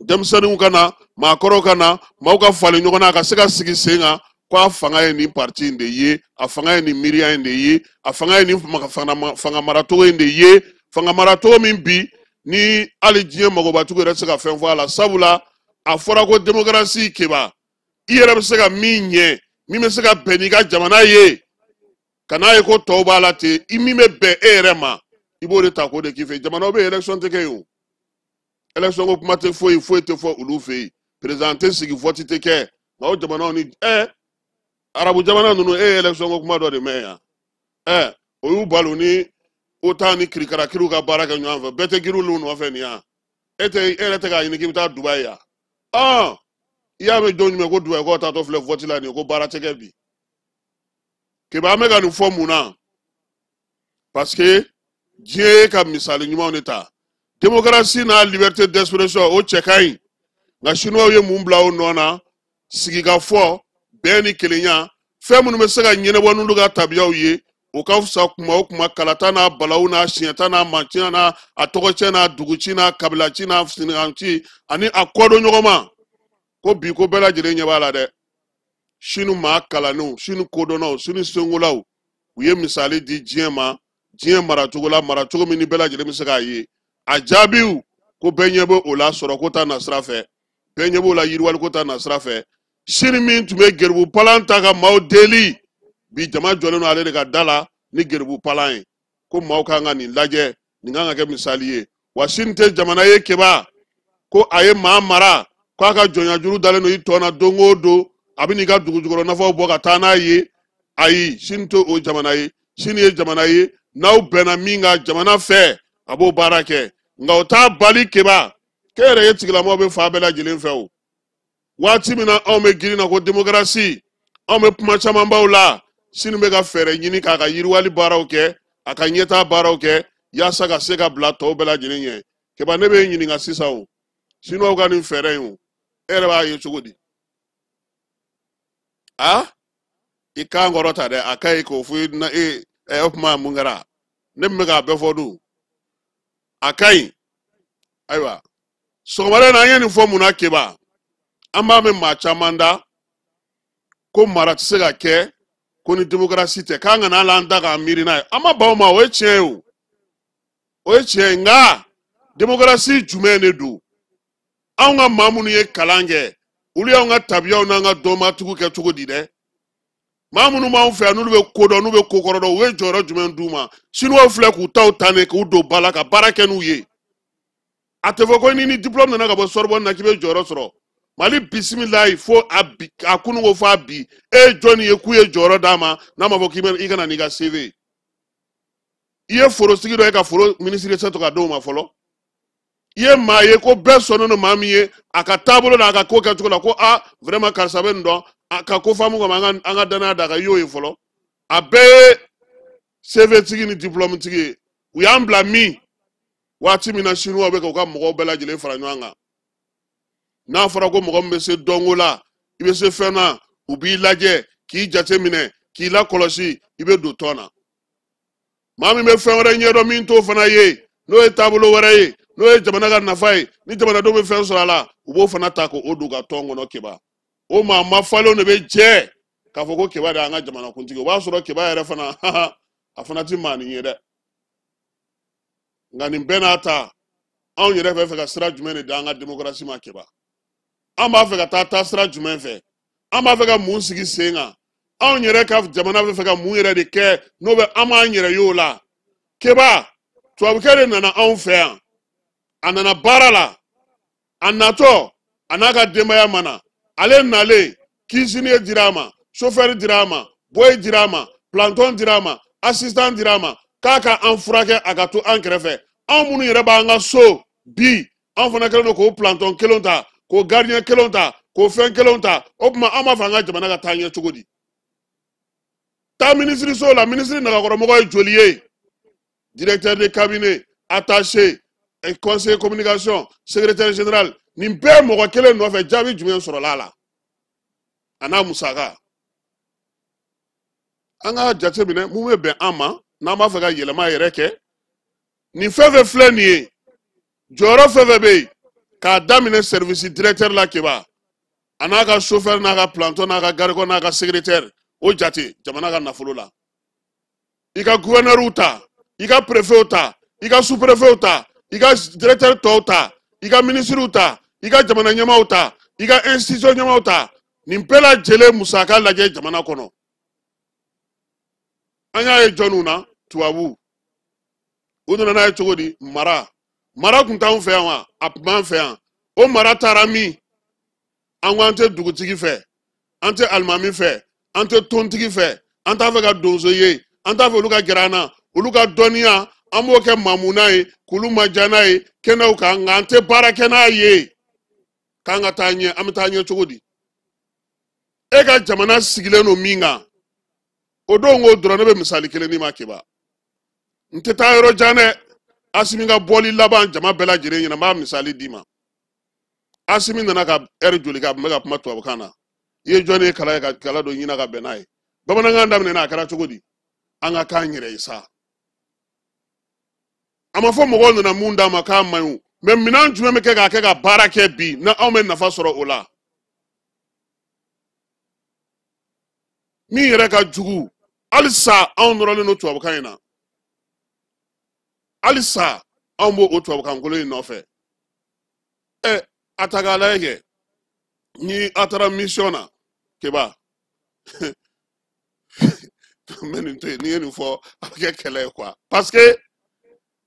denmisɛnninw ka na, maakɔrɔw ka na, maaw ka falen ɲɔgɔn na, ka se ka sigi sen kan, ko a fanga ye nin parti in de ye, a fanga ye nin miiriya in de ye, a fanga ye nin fanga maracogo in de ye, fanga maracogo min bi ni hali diɲɛ magobatigiw yɛrɛ tɛ se ka fɛn fɔ a la, sabula a fɔra ko démocratie keba, i yɛrɛ bɛ se ka min ɲɛ, min bɛ se ka bɛn n'i ka jamana ye, ka n'a ye ko tɔw b'a la ten, i min bɛ bɛn e yɛrɛ ma, i b'o de ta k'o de k'i fɛ. Jamanaw bɛ yen, élection tɛ kɛ yen o, élection ko kuma tɛ foyi foyi tɛ fɔ olu fɛ yen, président tɛ sigi, vote tɛ kɛ. Nka o jamanaw ni arabu jamana ninnu, e ye élection ko kuma dɔ de mɛn yan, o y'u balo ni OTAN ni kirikarakiriw ka baara kɛ ɲɔgɔn fɛ, bɛɛ tɛ girin olu nɔfɛ nin yan. E tɛ e yɛrɛ tɛ k'a ɲini k'i bɛ taa Dubayi yan. I y'a mɛn don jumɛn ko Dubayi k'aw taatɔ filɛ vote la nin ye, ko baara tɛ kɛ bi. Keba, an bɛ ka nin fɔ mun na? Parce que diɲɛ ye ka misali ɲumanw de ta. Démocratie n'a liberté d'expression, o cɛ ka ɲi, nka chinois ye mun bila o nɔ na? Sigikafɔ, bɛn ni kelenya, fɛn minnu bɛ se ka ɲɛnabɔ n'olu ka tabiyaw ye, o ka fisa kuma o kuma kalata n'a balawu n'a siɲɛta n'a manciya n'a a tɔgɔcɛ n'a duguci n'a kabilaci n'a sinikanci ani a kɔdon ɲɔgɔn ma. Ko bi ko bɛɛ lajɛlen ɲɛ b'a la dɛ. Sini maa kalannenw, sini kodɔnnaw, sini senkolaw, u ye misali di diɲɛ ma, diɲɛ maracogo la, maracogo min ni bɛɛ lajɛlen bɛ se k'a ye. A jaabiw ko bɛɛ ɲɛ bɛ o la sɔrɔko ta nasira fɛ, bɛɛ ɲɛ b'o la yiriwaliko ta nasira fɛ. Sini min tun bɛ geribu palan ta ka maaw deli, bi jama jɔlen don ale de ka da la ni geribu palan ye. Ko maaw kan ka nin lajɛ, nin kan ka kɛ misali ye. Wa sini tɛ jamana ye Keba ko a ye maa mara k'a ka jɔnyajuru dalen don i tɔ na don o don, a bɛ n'i ka dugu jukɔrɔ nafaw bɔ ka taa n'a ye. Ayi, sini tɛ o jamana ye. Sini ye jamana ye n'aw bɛnna min kan jamana fɛ, a b'o baara kɛ. Nka o t'a bali Keba k'e yɛrɛ ye tigilamɔgɔ bɛ fan bɛɛ lajɛlen fɛ. O waati min na anw bɛ girin na ko démocratie, anw bɛ kuma camanbaw la, sini bɛ ka fɛɛrɛ ɲini k'a ka yiriwali baaraw kɛ, a ka ɲɛtaa baaraw kɛ, yaasa ka se ka bila tɔw bɛɛ lajɛlen ɲɛ. Keba, ne bɛ ɲininka sisan, o sinuwaw ka nin fɛɛrɛ in, o e yɛrɛ b'a ye cogo di? A i kan kɔrɔ ta dɛ, a ka ɲi k'o fɔ i na e ɛ o tuma mun kɛra? Ne tun bɛ k'a bɛɛ fɔ dun, a ka ɲi. Ayiwa, sɔgɔmada in na an ye nin fɔ mun na Keba? An b'a mɛn maa caman da ko mara tɛ se ka kɛ ko ni démocratie tɛ, k'an kana hali an da k'an miiri n'a ye. An ma ban o ma, o ye tiɲɛ ye, o o ye tiɲɛ ye. Nka démocratie jumɛn de don? Anw ka maa minnu ye kalan kɛ, olu y'anw ka tabiyaw n'an ka dɔnbatigiw kɛ cogo di dɛ? Maa minnu b'anw fɛ yan, n'olu bɛ ko dɔn, n'u bɛ ko kɔrɔ dɔn, u ye jɔyɔrɔ jumɛn d'u ma? Sinuwaw filɛ k'u taw ta ne k'u don ba la ka baara kɛ n'u ye. A tɛ fɔ ko ni diplôme nana ka bɔ Sorbonne na k'i bɛ jɔyɔrɔ sɔrɔ. Mali bisimilayi, fo a bi, a kununko fo a bi, e ye jɔnni ye k'u ye jɔyɔrɔ d'a ma n'a ma fɔ k'i ka na n'i ka CV ye? I ye forosigi dɔ ye ka foro minisiri sɛtɔ ka d'o ma fɔlɔ. I ye maa ye ko bɛɛ sɔnnen don maa min ye a ka taabolo la, a ka ko kɛcogo la, ko a vraiment karisa bɛ nin dɔn, a ka ko faamu kama, an ka danaya d'a kan, i y'o ye fɔlɔ. A bɛɛ ye CV tigi ni diplôme tigi ye. U y'an bila min waati min na, sinuwaw bɛ k'u ka mɔgɔw bɛɛ lajɛlen fara ɲɔgɔn kan. N'a fɔra ko mɔgɔ min bɛ se dɔnko la, i bɛ se fɛn na, u b'i lajɛ k'i jate minɛ k'i lakɔlɔsi, i bɛ don tɔn na. Maa min bɛ fɛn wɛrɛ ɲɛdɔn min t'o fana ye, n'o ye taabolo wɛrɛ ye, n'o ye jamana ka nafa ye, ni jamanadenw bɛ fɛn sɔrɔ a la, u b'o fana ta k'o don ka tɔn kɔnɔ Keba. O maa mafalenw de bɛ jɛ k'a fɔ ko Keba de y'an ka jamanakuntigi. O b'a sɔrɔ Keba yɛrɛ fana a fana ti maa nin ye dɛ. Nka nin bɛɛ n'a ta, anw yɛrɛ bɛ fɛ ka sira jumɛn de d'an ka démocratie ma Keba? An b'a fɛ ka taa taasira jumɛn fɛ? An b'a fɛ ka mun sigi sen kan? Anw yɛrɛ ka jamana bɛ fɛ ka mun yɛrɛ de kɛ n'o bɛ an b'an yɛrɛ y'o la? Keba, tubabukɛ de nana anw fɛ yan, a nana baara la, a natɔ a n'a ka denbaya ma na. Ale nalen, cuisinier dira a ma, chauffeur dira a ma, boy dira a ma, planton dira a ma, assistant dira a ma, k'a ka an furakɛ, a ka to an kɛrɛfɛ. Anw minnu yɛrɛ b'an ka so bi, anw fana kɛlen don k'o planton kelenw ta, k'o gardien kelenw ta, k'o fɛn kelenw ta. O tuma an b'a fɛ an ka jamana ka taa ɲɛ cogo di? Taa minisiriso la, minisiri nagakɔrɔmɔgɔ ye joli ye? Directeur de cabinet, attaché, conseiller communication, secrétaire général, nin bɛɛ mɔgɔ kelen nɔfɛ. Jaabi jumɛn sɔrɔla a la? A n'a musaka. An ka jate minɛ mun bɛ bɛn an ma n'an b'a fɛ ka yɛlɛma yɛrɛ kɛ. Nin fɛn fɛn filɛ nin ye, jɔyɔrɔ fɛn fɛn bɛ yen, k'a daminɛ service directeur la Keba, a n'a ka chauffeur n'a ka planton n'a ka garde n'a ka secrétaire, o jate jamana ka nafolo la. I ka gouverneur ta, i ka préfet ta, i ka sous-préfet ta, i ka directeur tɔw ta, i ka ministre ta, i ka jamana ɲɛmaaw ta, i ka institution ɲɛmaaw ta, nin bɛɛ lajɛlen musaka lajɛ jamana kɔnɔ. An y'a ye jɔnniw na? Tubabu. U nana n'a ye cogo di? Mara kun t'anw fɛ yan wa? A tun b'an fɛ yan. O mara taara min? An ko an tɛ dugutigi fɛ, an tɛ alimami fɛ, an tɛ tontigi fɛ, an t'a fɛ ka donso ye, an t'a fɛ olu ka gɛrɛ an na, olu ka dɔnniya An b'o kɛ mamuna ye, k'olu maja n'a ye kɛnɛw kan, nka an tɛ baara kɛ n'a ye. K'an ka taa ɲɛ, an bɛ taa ɲɛ cogo di? E ka jamana sigilen don min kan, o don ko dɔrɔn ne bɛ misali kelen d'i ma Keba. N tɛ taa yɔrɔ jan dɛ. Asimi ka bɔli laban jama bɛɛ lajɛlen ɲɛna, n b'a misali d'i ma. Asimi nana ka ɛri joli kɛ, a tun bɛ ka kuma tubabukan na. I ye jɔnni ye kala ye ka kala don ɲina ka bɛn n'a ye? Bamanankan daminɛna a kɛra cogo di? An ka k'an yɛrɛ ye sa. A ma fɔ mɔgɔw nana mun d'a ma k'a man ɲi o, mɛ minɛn jumɛn bɛ kɛ k'a kɛ ka baara kɛ bi na anw bɛ nafa sɔrɔ o la? Min yɛrɛ ka jugu, halisa anw nɔrɔlen don tubabukan in na. Halisa anw b'o o tubabukan kolon in nɔfɛ. Ɛ, a ta k'a lajɛ kɛ, ni a taara mission na, Keba, n bɛ nin to yen, n'i ye nin fɔ a bɛ kɛ kɛlɛ ye quoi. Parce que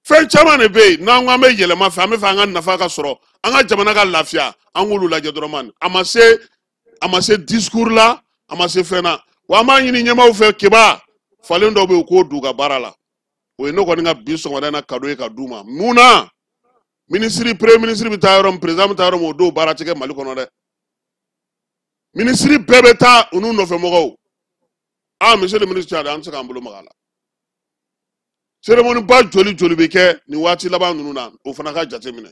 fɛn caman de bɛ yen, n'an ko an bɛ yɛlɛma fɛ, an bɛ fɛ an ka nafa ka sɔrɔ, an ka jamana ka lafiya, an k'olu lajɛ dɔrɔn man. A ma se, a ma se discours la, a ma se fɛn na. Wa an b'a ɲini ɲɛmaaw fɛ, Keba, falen dɔw bɛ yen, u k'o don u ka baara la. O ye ne kɔni ka bi sɔgɔmada in na cadeau ye ka d'u ma. Mun na? Minisiri, premier ministre bɛ taa yɔrɔ min, président bɛ taa yɔrɔ min, o don baara tɛ kɛ Mali kɔnɔ dɛ. Minisiri bɛɛ bɛ taa u n'u nɔfɛ mɔgɔw. Ah, monsieur le ministre, an tɛ se k'an bolo maga a la. Cérémonie ba joli joli bɛ kɛ nin waati laban ninnu na, o fana ka jate minɛ.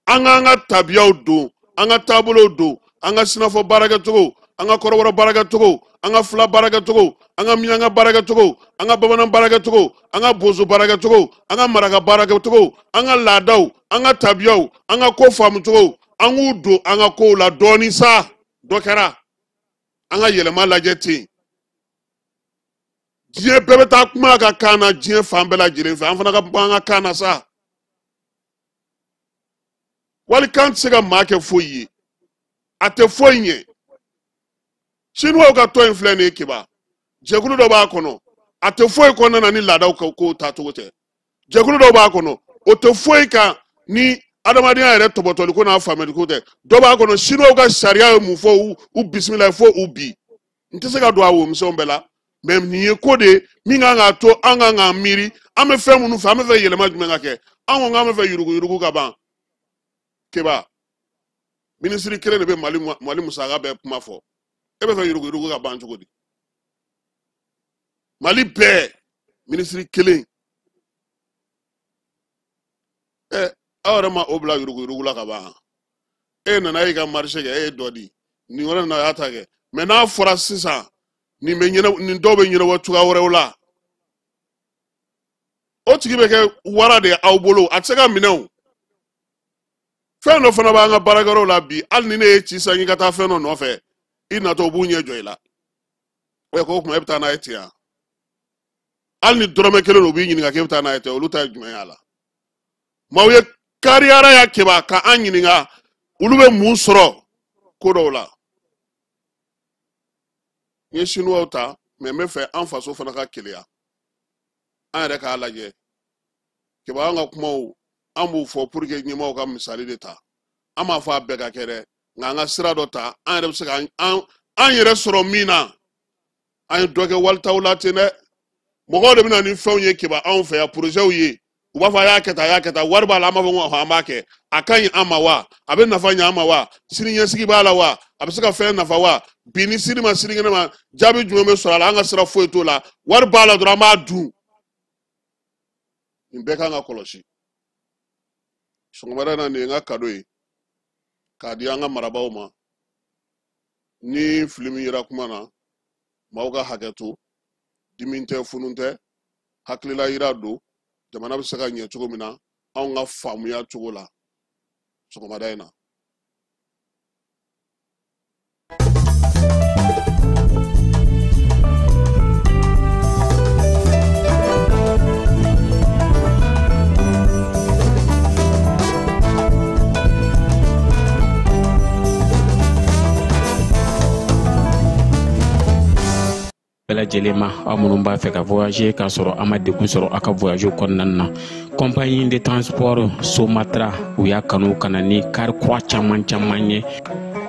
An k'an ka tabiyaw don, an ka taabolow don, an ka sinafɔ baarakɛcogo, an ka kɔrɔbɔrɔ baarakɛcogo, an ka fila baarakɛcogo, an ka miyanka baarakɛcogo, an ka bamanan baarakɛcogo, an ka bozo baarakɛcogo, an ka maraka baarakɛcogo, an ka laadaw, an ka tabiyaw, an ka ko faamucogo, an k'u don an ka kow la dɔɔni sa. Dɔ kɛra, an ka yɛlɛma lajɛ ten. Diɲɛ bɛɛ bɛ taa kuma a ka kan na, diɲɛ fan bɛɛ lajɛlen fɛ, an fana ka bɔ an ka kan na sa. Walikan tɛ se ka maa kɛ foyi ye, a tɛ foyi ɲɛ. Chinois ka tɔn in filɛ nin ye Keba, jɛkulu dɔ b'a kɔnɔ, a tɛ foyi kɔnɔna na ni laadaw ka kow taacogo tɛ. Jɛkulu dɔ b'a kɔnɔ, o tɛ foyi kan ni adamadenya yɛrɛ tɔbɔtɔli ko n'a faamuyali ko tɛ. Dɔ b'a kɔnɔ, Chinois ka sariya ye mun fɔ u bisimila fo u bi. N tɛ se ka don a womisɛnw bɛɛ la, mɛ nin ye ko de ye min kan k'a to an kan k'an miiri, an bɛ fɛn minnu fɛ, an bɛ fɛ yɛlɛma jumɛn ka kɛ. An ko k'an bɛ fɛ yuruguyurugu ka ban. Keba, minisiri kelen de bɛ Mali musaka bɛɛ kuma fɔ. E bɛ fɛ yuruguyurugu ka ban cogo di? Mali bɛɛ minisiri kelen. Ɛ, aw yɛrɛ ma o bila yuruguyurugu la ka ban. E nana e ka marché kɛ, e ye dɔ di. Nin wɛrɛ nana a y'a ta kɛ. Mɛ n'a fɔra sisan, nin bɛ ɲɛnabɔ, nin dɔw bɛ ɲɛnabɔ cogoya wɛrɛw la. O tigi bɛ kɛ wara de ye aw bolo, a tɛ se ka minɛ o. Fɛn dɔ fana b'an ka baarakɛyɔrɔw la bi, hali ni ne ye ci san k'i ka taa fɛn dɔ nɔfɛ, i natɔ u b'u ɲɛ jɔ i la. Ɛ, ko o tuma e bɛ taa n'a ye ten wa? Hali ni dɔrɔmɛ kelen don, u b'i ɲininka k'e bɛ taa n'a ye ten, olu ta ye jumɛn ye a la? Maaw ye kariyara ya Keba ka an ɲininka olu bɛ mun sɔrɔ ko dɔw la. N ye Chinois ta, mɛ n bɛ fɛ an faso fana ka keleya. An yɛrɛ k'a lajɛ. Keba, an ka kumaw, an b'u fɔ pour que ɲɛmaaw ka misali de ta. An m'a fɔ a bɛɛ ka kɛ dɛ, nka an ka sira dɔ ta, an yɛrɛ bɛ se ka an yɛrɛ sɔrɔ min na. An ye dɔ kɛ walitaw la ten dɛ. Mɔgɔw de bɛ na ni fɛnw ye Keba anw fɛ yan, projets ye. U b'a fɔ a y'a kɛ tan, a y'a kɛ tan, wari b'a la, an b'a fɔ ko an b'a kɛ. A ka ɲi an ma wa? A bɛ nafa ɲɛ an ma wa? Sini ɲɛsigi b'a la wa? A bɛ se ka fɛn nafa wa? Bi ni sini ma, sinikɛnɛ ma, jaabi jumɛn bɛ sɔrɔ a la? An ka sira foyi t'o la. Wari b'a la dɔrɔn, an b'a dun. Nin bɛɛ kan ka kɔlɔsi. Sɔgɔmada in na, nin ye n ka cadeau ye k'a di an ka marabaaw ma. Ni fili min yera kuma na, maaw ka hakɛ to. Dimi tɛ, funun tɛ, hakilila yira don. Jamana bɛ se ka ɲɛ cogo min na, anw ka faamuya cogo la sɔgɔmada in na. Bɛɛ lajɛlen ma, aw minnu b'a fɛ ka voyager k'a sɔrɔ a ma degun sɔrɔ aw ka voyage kɔnɔna na, compagnie de transport Somatra u y'a kanu ka na ni car kura caman caman ye,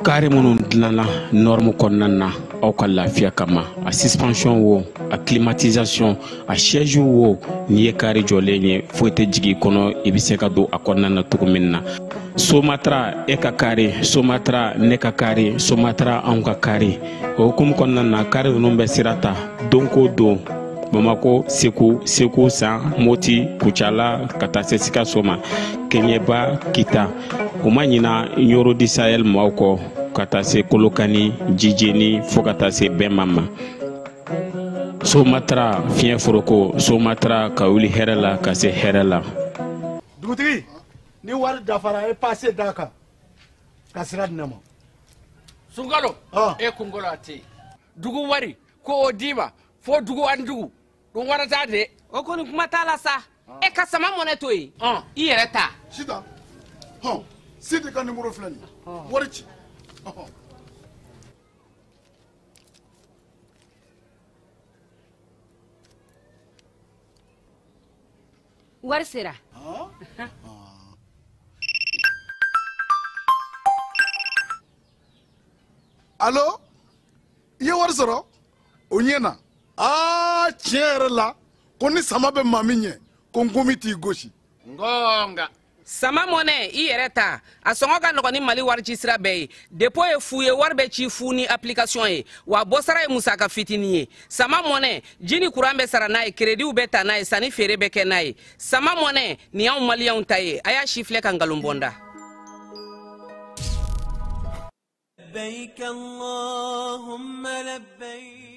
car minnu dilanna norme kɔnɔna na. aw ka lafiya kama. A suspension wo, a climatisation, a siège wo, n'i ye kari jɔlen ye foyi tɛ jigin i kɔnɔ, i bɛ se ka don a kɔnɔna na cogo min na. Somatra e ka kari, Somatra ne ka kari, Somatra anw ka kari. O hukumu kɔnɔna na, kari ninnu bɛ sira ta don ko don. Bamako, Segu, Segu San, Moti, Kucala ka taa se Sikaso ma, Keɲeba, Kita. U ma ɲina Ɲoro di Sahel maaw kɔ ka taa se Kolokani, Jijeni fo ka taa se Bɛnma ma. Somatra fiɲɛ foroko, Somatra ka wuli hɛrɛ la ka se hɛrɛ la. Dugutigi, ni wari dafara e passe d'a kan ka sira di ne ma. Sunkalo, e kunkolo a tɛ yen. Dugu wari ko o d'i ma fo dugu ani dugu dun wara t'a de. O kɔni kuma t'a la sa. E ka sama mɔnɛ to yen, i yɛrɛ ta. Sitan, hɔn, Sidi ka numéro filɛ nin ye, wari ci. Wari sera. Allo, i ye wari sɔrɔ? O ɲɛna. Aa, tiɲɛ yɛrɛ la, ko ni sama bɛ maa min ɲɛ, ko nkomi t'i gosi. Ngonga. Sama mɔnɛ, i yɛrɛ ta. A sɔngɔ ka nɔgɔn ni Mali wari ci sira bɛɛ ye. Dépôt ye fu ye, wari bɛ ci fu ni application ye. Wa bɔsara ye musaka fitinin ye. Sama mɔnɛ, ji ni kuran bɛ sara n'a ye, crédit bɛ ta n'a ye, sanni feere bɛ kɛ n'a ye. Sama mɔnɛ, nin y'anw maliyɛnw ta ye. A y'a si filɛ ka nkalon bɔ n da.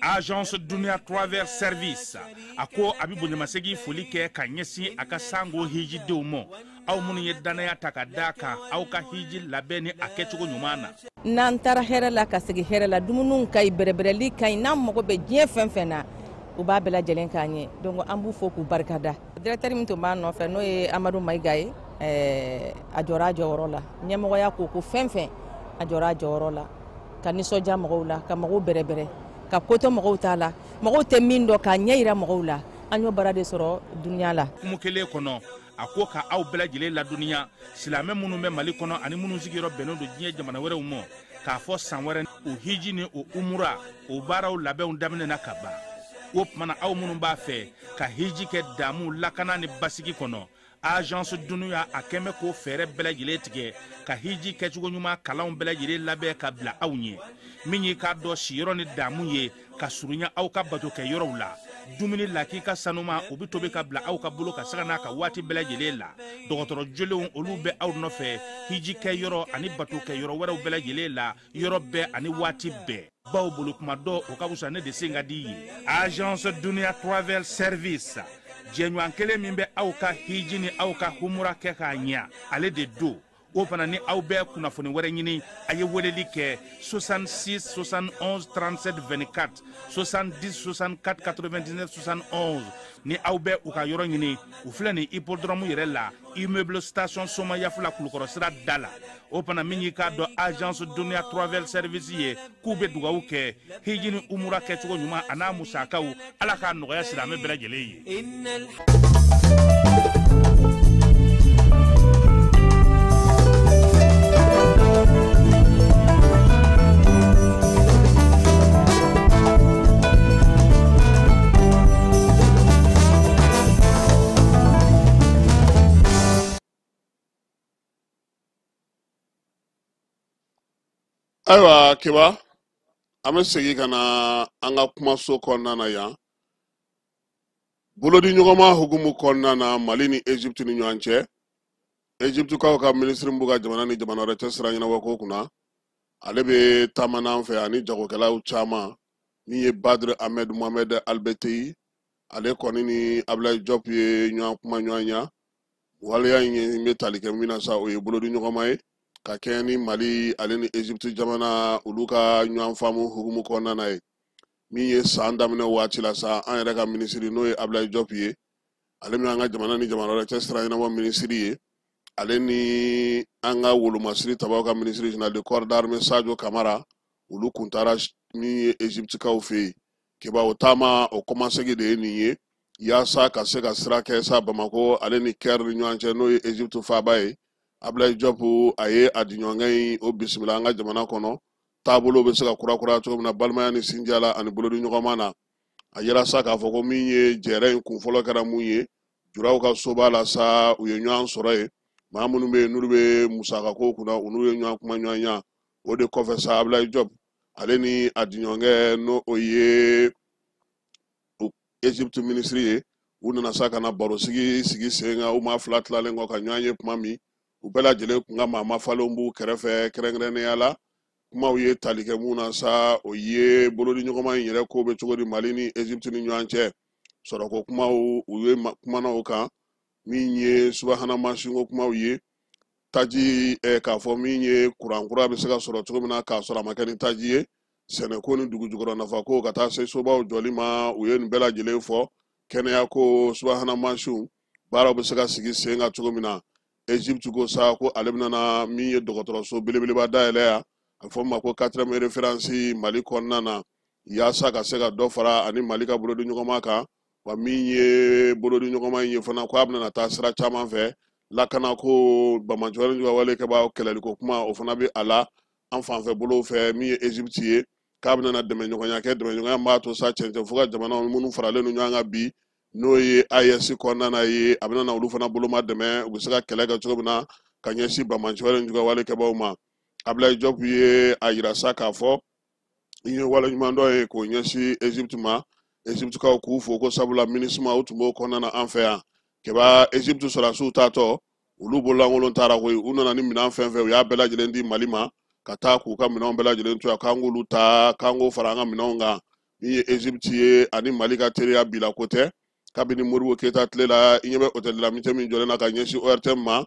Agence Dunia Travel Service a ko a bɛ bonyamasegin foli kɛ ka ɲɛsin a ka sango hijidenw ma, aw minnu ye danaya ta ka d'a kan aw ka hiji labɛn ni a kɛcogo ɲuman na. N'an taara hɛrɛ la ka segin hɛrɛ la, dumuniw ka ɲi, bɛrɛbɛrɛli ka ɲi, n'an mago bɛ diɲɛ fɛn fɛn na, u b'a bɛɛ lajɛlen k'an ye. Donc an b'u fo k'u barikada. Directeur min tun b'an nɔfɛ n'o ye Amadu Mayiga ye, a jɔra a jɔyɔrɔ la. Ɲɛmɔgɔya ko ko fɛn fɛn, a jɔra a jɔyɔrɔ la, ka nisɔndiya mɔgɔw la, ka mɔgɔw bɛrɛbɛrɛ, ka ko to mɔgɔw t'a la, mɔgɔw tɛ min dɔn k'a ɲɛ yira mɔgɔw la. An y'o baara de sɔrɔ dunuya la. Kumu kelen kɔnɔ, a ko ka aw bɛɛ lajɛlen ladɔnniya, silamɛ minnu bɛ Mali kɔnɔ ani minnu sigiyɔrɔ bɛnnen don diɲɛ jamana wɛrɛw ma, k'a fɔ san wɛrɛ o hiji ni o umura o baaraw labɛnw daminɛna ka ban. O tuma na, aw minnu b'a fɛ ka hiji kɛ damu, lakana ni basigi kɔnɔ, Agence Dunuya a kɛn bɛ k'o fɛɛrɛ bɛɛ lajɛlen tigɛ ka hiji kɛcogo ɲuman kalanw bɛɛ lajɛlen labɛn ka bila aw ɲɛ. Min y'i k'a dɔn siyɔrɔ ni damu ye ka surunya aw ka bato kɛ yɔrɔw la, dumuni lakika sanuma o bɛ tobi ka bila aw ka bolo ka sanga n'a ka waati bɛɛ lajɛlen la. Dɔgɔtɔrɔ jolenw olu bɛ aw nɔfɛ hiji kɛ yɔrɔ ani bato kɛ yɔrɔ wɛrɛw bɛɛ lajɛlen la, yɔrɔ bɛɛ ani waati bɛɛ. Baw bolo kuma dɔ o ka fisa ne de sen ka di ye. Agence Dunia Travel Service, jɛɲɔgɔn kelen min bɛ aw ka hiji ni aw ka humura kɛ k'a ɲɛ, ale de don. O fana ni aw bɛ kunnafoni wɛrɛ ɲini, a ye weleli kɛ 66 71 37 24, 70 64 99 71. Ni aw bɛ u ka yɔrɔ ɲini, u filɛ nin hippodrome yɛrɛ la, immeuble station Somayafula, Kulukɔrɔ sira da la. O fana min y'i k'a dɔn Agence Dunia Travel Service ye, k'u bɛ dugawu kɛ hiji ni umura kɛcogo ɲuman a n'a musakaw, Ala k'a nɔgɔya silamɛ bɛɛ lajɛlen ye. Ayiwa Keba, an bɛ segin ka na an ka kumaso kɔnɔna na yan. Bolodi ɲɔgɔnma hukumu kɔnɔna na Mali ni Egypte ni ɲɔgɔn cɛ, Egyptekaw ka minisiri min b'u ka jamana ni jamana wɛrɛ cɛ sira ɲɛnabɔ ko kunna, ale bɛ taama n'an fɛ ani jagokɛlaw caman. Min ye Badr Ahmed Mohamed Albeteyi, ale kɔni ni Abdoulaye Diop ye ɲɔgɔn kuma ɲɔgɔn ɲa. Waleya in bɛ tali kɛ min na sa, o ye bolodi ɲɔgɔnma ye ka kɛɲɛ ni Mali ale ni Egypte jamana olu ka ɲɔgɔn faamu hukumu kɔnɔna na ye. Min ye san daminɛ waati la sa, an yɛrɛ ka minisiri n'o ye Abdoulaye Diop ye, ale min y'an ka jamana ni jamana wɛrɛ cɛ sira ɲɛnabɔ minisiri ye, ale ni an ka wolomasiri tabaw ka minisiri général de corps d'armée Sadio Kamara, olu kun taara min ye Egyptekaw fɛ yen. Keba, o taama o kɔmasegi de ye nin ye, yaasa ka se ka sira kɛ sa Bamako ale ni Caire ni ɲɔgɔn cɛ, n'o ye Egypte faaba ye. Abdoulaye Diop a ye a diɲɔgɔnkɛ in o bisimila an ka jamana kɔnɔ. Taabolo bɛ se ka kurakuraya cogo min na balimaya ni sinjiya la ani bolodiɲɔgɔnma na. A yira sa k'a fɔ ko min ye jɛrɛ in kunfɔlɔ kɛra mun ye, juraw ka soba la sa, u ye ɲɔgɔn sɔrɔ yen. Maa minnu bɛ yen n'olu bɛ musakako kunna, u n'u ye ɲɔgɔn kuma ɲɔgɔnya. O de kɔfɛ sa, Abulayi Jɔp ale ni a diɲɔgɔnkɛ, n'o o ye Egypte minisiri ye, u nana sa ka na barosigi sigi sen kan. U maa fila tilalen kɔ ka ɲɔgɔn ye tuma min, u bɛɛ lajɛlen kun ka maa mafalenw b'u kɛrɛfɛ. Kɛrɛnkɛrɛnnenya la, kumaw ye tali kɛ mun na sa, o ye bolodiɲɔgɔnma in yɛrɛ ko bɛ cogo di Mali ni Egypte ni ɲɔgɔn cɛ. Sɔrɔko kumaw, u ye kumana o kan. Min ye subahana mansinko kumaw ye, taji, k'a fɔ min ye kuran kura bɛ se ka sɔrɔ cogo min na k'a sɔrɔ a ma kɛ ni taji ye, sɛnɛko ni dugujukɔrɔ nafako, ka taa se sobaw jɔli ma, u ye nin bɛɛ lajɛlen fɔ. Kɛnɛya ko, subahana mansinw baaraw bɛ se ka sigi sen kan cogo min na. Egypte ko sa ko ale bɛna na min ye dɔgɔtɔrɔso belebeleba dayɛlɛ yan, a bɛ fɔ min ma ko quatrième référence, Mali kɔnɔna na, yaasa ka se ka dɔ fara ani Mali ka bolodiɲɔgɔnma kan. Wa min ye bolodiɲɔgɔnma in ye fana, ko a bɛna taa sira caman fɛ: lakanako, banbaanciwale juguya kɛbaa kɛlɛliko kuma, o fana bɛ a la an fanfɛ bolow fɛ. Min ye Egypte ye, k'a bɛna dɛmɛɲɔgɔnya kɛ, dɛmɛɲɔgɔnya b'a to sa cɛncɛn fo ka jamanaw minnu faralen don ɲɔgɔn kan bi, n'o ye AES kɔnɔna na ye, a bɛna olu fana boloma dɛmɛ, u bɛ se ka kɛlɛ kɛ cogo min na ka ɲɛsin banbaanciwale juguya kɛbaaw ma. Abulayi Jɔp ye a yira sa k'a fɔ i ye waleɲumandɔn ye k'o ɲɛsin Egypte ma. Egyptekaw k'u fo ko sabula MINUSMA, u tun b'o kɔnɔna na an fɛ yan. Kɛba Egypte sɔrɔdasiw taatɔ, olu bololankolon taara koyi. U nana ni minɛn fɛn fɛn, u y'a bɛɛ lajɛlen di Mali ma ka taa k'u ka minɛnw bɛɛ lajɛlen to yan, k'an k'olu ta, k'an k'o fara an ka minɛnw kan. Min ye Egypte ye ani Mali ka teriya bila ko tɛ. Kabini Modibo Keyita tile la, i ɲɛ bɛ hôtel de l'Amitié min jɔlen na ka ɲɛsin ORTM ma,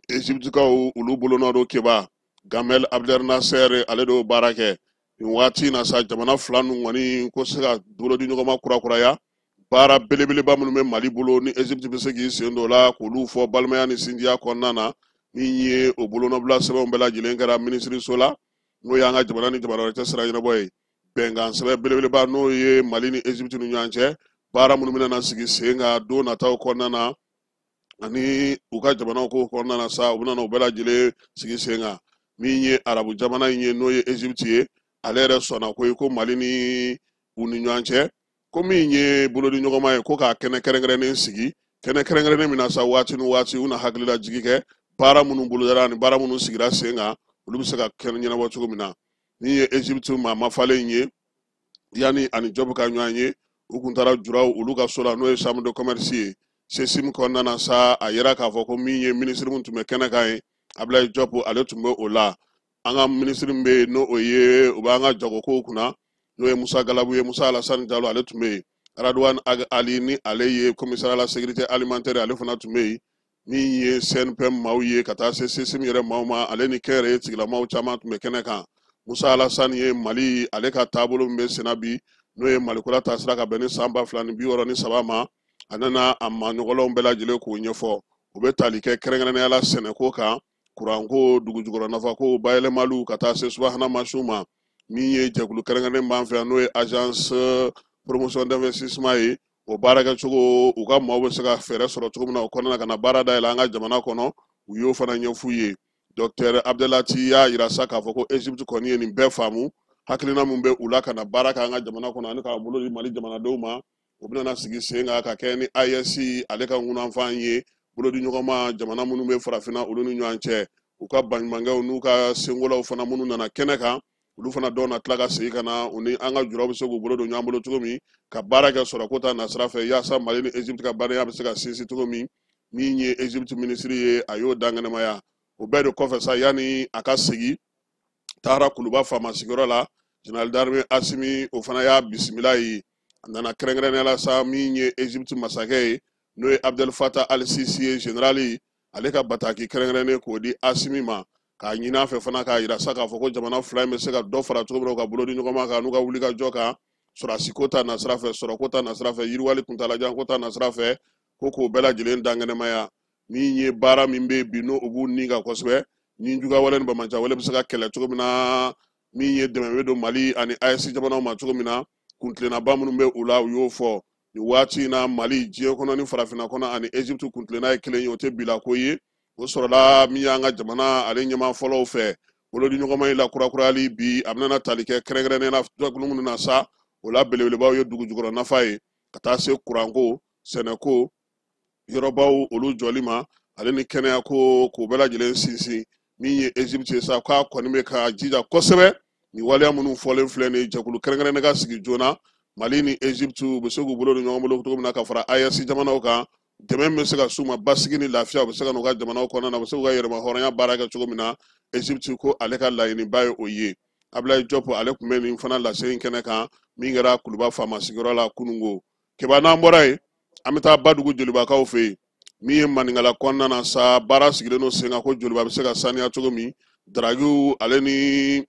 Egyptekaw olu bolonɔ don. Keba Gamel Abdel Nasser, ale de y'o baara kɛ. Nin waati in na sa, jamana fila ninnu kɔni ko se ka bolodi ɲɔgɔn ma kurakuraya. Baara belebeleba minnu bɛ Mali bolo ni Egypte bɛ se k'i sen don o la, k'olu fɔ balimaya ni sinjiya kɔnɔna na. Min ye o bolonɔbila sɛbɛnw bɛɛ lajɛlen kɛra minisiriso la, n'o y'an ka jamana ni jamana wɛrɛ cɛ sira ɲɛnabɔ ye. Bɛnkan sɛbɛn belebeleba, n'o ye Mali ni Egypte ni ɲɔgɔn cɛ baara minnu bɛna sigi sen kan don nataw kɔnɔna na ani u ka jamanaw ko kɔnɔna na sa, u bɛna o bɛɛ lajɛlen sigi sen kan. Min ye arabu jamana in ye, n'o ye Egypte ye, ale yɛrɛ sɔnna ko ye ko Mali ni u ni ɲɔgɔn cɛ ko min ye bolodi ɲɔgɔnma ye, ko k'a kɛnɛ kɛrɛnkɛrɛnnen sigi, kɛnɛ kɛrɛnkɛrɛnnen min na sa, waati ni waati u na hakilila jigi kɛ baara minnu bolodara ani baara minnu sigira sen kan, olu bɛ se ka kɛnɛ ɲɛnabɔ cogo min na. Min ye Egypte maa mafalen ye, yanni ani Jɔbu ka ɲɔgɔn ye, u kun taara juraw olu ka so la, n'o ye chambre de commerce ye CESIM kɔnɔna na sa. A yira k'a fɔ ko min ye minisiri min tun bɛ kɛnɛ kan ye, Abulayi Jɔpu, ale tun bɛ o la. An ka minisiri min bɛ yen, n'o o ye o b'an ka jagokow kunna, n'o ye Musa Galabu ye, Musa Alasani Jalo, ale tun bɛ yen. Radouane Ali, ni ale ye commissaire à la sécurité alimentaire, ale fana tun bɛ yen. Min ye CNPM maaw ye, ka taa se CESIM yɛrɛ maaw ma, ale ni kɛnyɛrɛye tigilamaaw caman tun bɛ kɛnɛ kan. Musa Alasani ye Mali ale ka taabolo min bɛ senna bi, n'o ye Mali kura taasira ka bɛn ni san 2063 ma, a nana a maaɲɔgɔnlɔnw bɛɛ lajɛlen k'o ɲɛfɔ. U bɛ tali kɛ kɛrɛnkɛrɛnnenya la sɛnɛko kan, kuranko, dugujukɔrɔ nafako, bayɛlɛmaliw, ka taa se subahana mansinw ma. Min ye jɛkulu kɛrɛnkɛrɛnnen b'an fɛ yan, n'o ye agence promotion d'investissement ye, o baarakɛcogo, u ka maaw bɛ se ka fɛɛrɛ sɔrɔ cogo min na o kɔnɔna na ka na baara dayɛlɛ an ka jamana kɔnɔ, u y'o fana ɲɛf'u ye. Docteur Abdelati y'a yira sa k'a fɔ ko Egypte kɔni ye nin bɛɛ faamu. Hakilina min bɛ u la ka na baara kɛ an ka jamana kɔnɔ ani k'a bolo di Mali jamanadenw ma, o bɛna sigi sen kan ka kɛ ni AES ale ka ŋunanfan ye, bolodi ɲɔgɔnma jamana minnu bɛ farafinna, olu ni ɲɔgɔn cɛ. U ka baɲumankɛw n'u ka senkolaw fana minnu nana kɛnɛ kan, olu fana dɔw na tila ka segin ka na, u ni an ka juraw bɛ se k'u bolo don ɲɔgɔn bolo cogo min ka baara kɛ sɔrɔko ta nasira fɛ, yaasa Mali ni Egypte ka baaraya bɛ se ka sinsin cogo min. Min ye Egypte minisiri ye, a y'o dankɛnɛmaya. O bɛɛ de kɔfɛ sa, yanni a ka segin, taara Kuluba faama sigiyɔrɔ la, général d'armée Asimi, o fana y'a bisimila ye. A nana kɛrɛnkɛrɛnnenya la sa, min ye Egypte masakɛ ye, n'o ye Abdel Fattah al-Sisi ye, général, ale ka bataki kɛrɛnkɛrɛnnen k'o di Asimi ma, k'a ɲini a fɛ fana k'a yira sa k'a fɔ ko jamana fila in bɛ se ka dɔ fara cogo min na u ka bolodi ɲɔgɔn ma kan n'u ka wulikajɔ kan, sɔrɔdasiko ta nasira fɛ, sɔrɔko ta nasira fɛ, yiriwali kuntalajan ko ta nasira fɛ, ko k'o bɛɛ lajɛlen dankɛnɛmaya. Min ye baara min bɛ bi, n'o b'u ni kan kosɛbɛ, ni juguya wale ni banbaanci wale bɛ se ka kɛlɛ cogo min na, min ye dɛmɛ bɛ don Mali ani AES jamanaw ma cogo min na, kuntilennaba minnu bɛ u la, u y'o fɔ. Nin waati in na, Mali diɲɛ kɔnɔ ni farafinna kɔnɔ ani Egypte kuntilenna ye kelen ye, o tɛ bila ko ye. O sɔrɔla min y'an ka jamana ale ɲɛmaa fɔlɔw fɛ, Bolodiɲɔgɔnma in lakurakurayali bi a bɛna tali kɛ kɛrɛnkɛrɛnnenya la jɛkulu minnu na sa, o la belebelebaw ye dugu jukɔrɔ nafa ye, ka taa se kuranko, sɛnɛko, yɔrɔbaw olu jɔli ma, ale ni kɛnɛyako, k'o bɛɛ lajɛlen sinsin. Min ye Egypte ye sa, k'a kɔni bɛ ka jija kosɛbɛ nin waleya minnu fɔlen filɛ nin ye. Jɛkulu kɛrɛnkɛrɛnnen ka sigi joona, Mali ni Egypte u bɛ se k'u bolo don ɲɔgɔn bolo cogo min na ka fara AES jamanaw kan, dɛmɛ bɛ se ka s'u ma, basigi ni lafiya u bɛ se ka n'u ka jamanaw kɔnɔna na, u bɛ se k'u ka yɛrɛma hɔrɔnya baara kɛ cogo min na. Egypte ko ale ka laɲiniba ye o ye. Ablaye Diop ale tun bɛ nin fana lase in kɛnɛ kan min kɛra Kuluba faama sigiyɔrɔ la kunungo. Keba, n'an bɔra yen, an bɛ taa Badugu Jolibakaw fɛ yen. Min ye Maninkala kɔnɔna na sa, baara sigilen don sen kan ko Joliba bɛ se ka saniya cogo min. Daragiw ale ni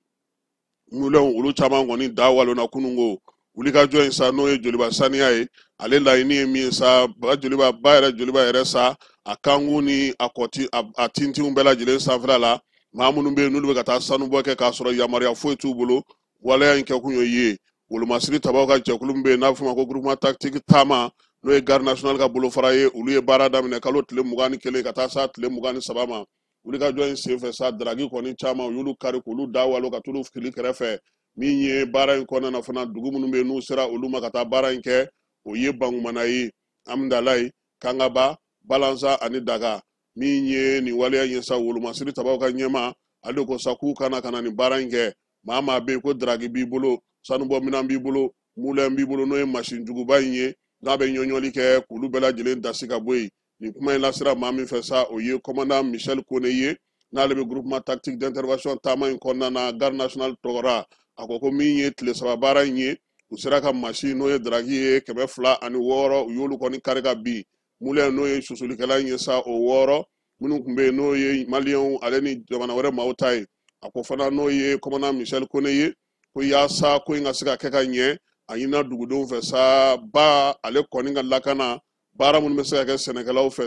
mulɛnw olu caman kɔni da walonna kunungo. Wulikajɔ in sa, n'o ye Joliba saniya ye, ale laɲini ye min ye sa, ba Joliba ba yɛrɛ, Joliba yɛrɛ sa, a kankun ni a kɔti a tintinw bɛɛ lajɛlen sanfɛla la, maa minnu bɛ yen n'olu bɛ ka taa sanubɔ kɛ k'a sɔrɔ yamaruya foyi t'u bolo, waleya in kɛkun y'o ye. Wolomasiri tabaw ka jɛkulu min bɛ yen n'a bɛ f'o ma ko groupement tactique Taama, n'o ye garde nationale ka bolofara ye, olu ye baara daminɛ kalo tile 21 ka taa s'a tile 23 ma. Wulikajɔ in senfɛ sa, daragi kɔni caman u y'olu kari k'olu da walo ka t'olu fili kɛrɛfɛ. Min ye baara in kɔnɔna na fana, dugu minnu bɛ yen n'u sera olu ma ka taa baara in kɛ, o ye Bangumana ye, Amudalayi, Kangaba, Balansa ani Daga. Min ye nin waleya in ye sa, wolomasiri tabaw ka ɲɛmaa ale ko sa k'u kana ka na nin baara in kɛ. Maa maa bɛ yen ko daragi b'i bolo, sanubɔ minɛn b'i bolo, mulɛn b'i bolo, n'o ye masin juguba in ye n'a bɛ ɲɔɲɔli kɛ, k'olu bɛɛ lajɛlen dasi ka bɔ yen. Nin kuma in lasera maa min fɛ sa, o ye commandant Michel Kone ye, n'ale bɛ groupement tactique d'intervention Taama in kɔnɔna na garde nationale tɔgɔra. A ko ko min ye tile 3 baara in ye, u sera ka masin n'o ye daragi ye 206, u y'olu kɔni kari ka bin. Mulɛn n'o ye susulikɛla in ye sa, o 6 minnu tun bɛ yen n'o ye maliyɛnw ale ni jamana wɛrɛ maaw ta ye. A ko fana, n'o ye commandant Michel Kone ye, ko yaasa ko in ka se ka kɛ ka ɲɛ, a ɲinina dugudenw fɛ sa, ba ale kɔni ka lakana baara minnu bɛ se ka kɛ sɛnɛkɛlaw fɛ,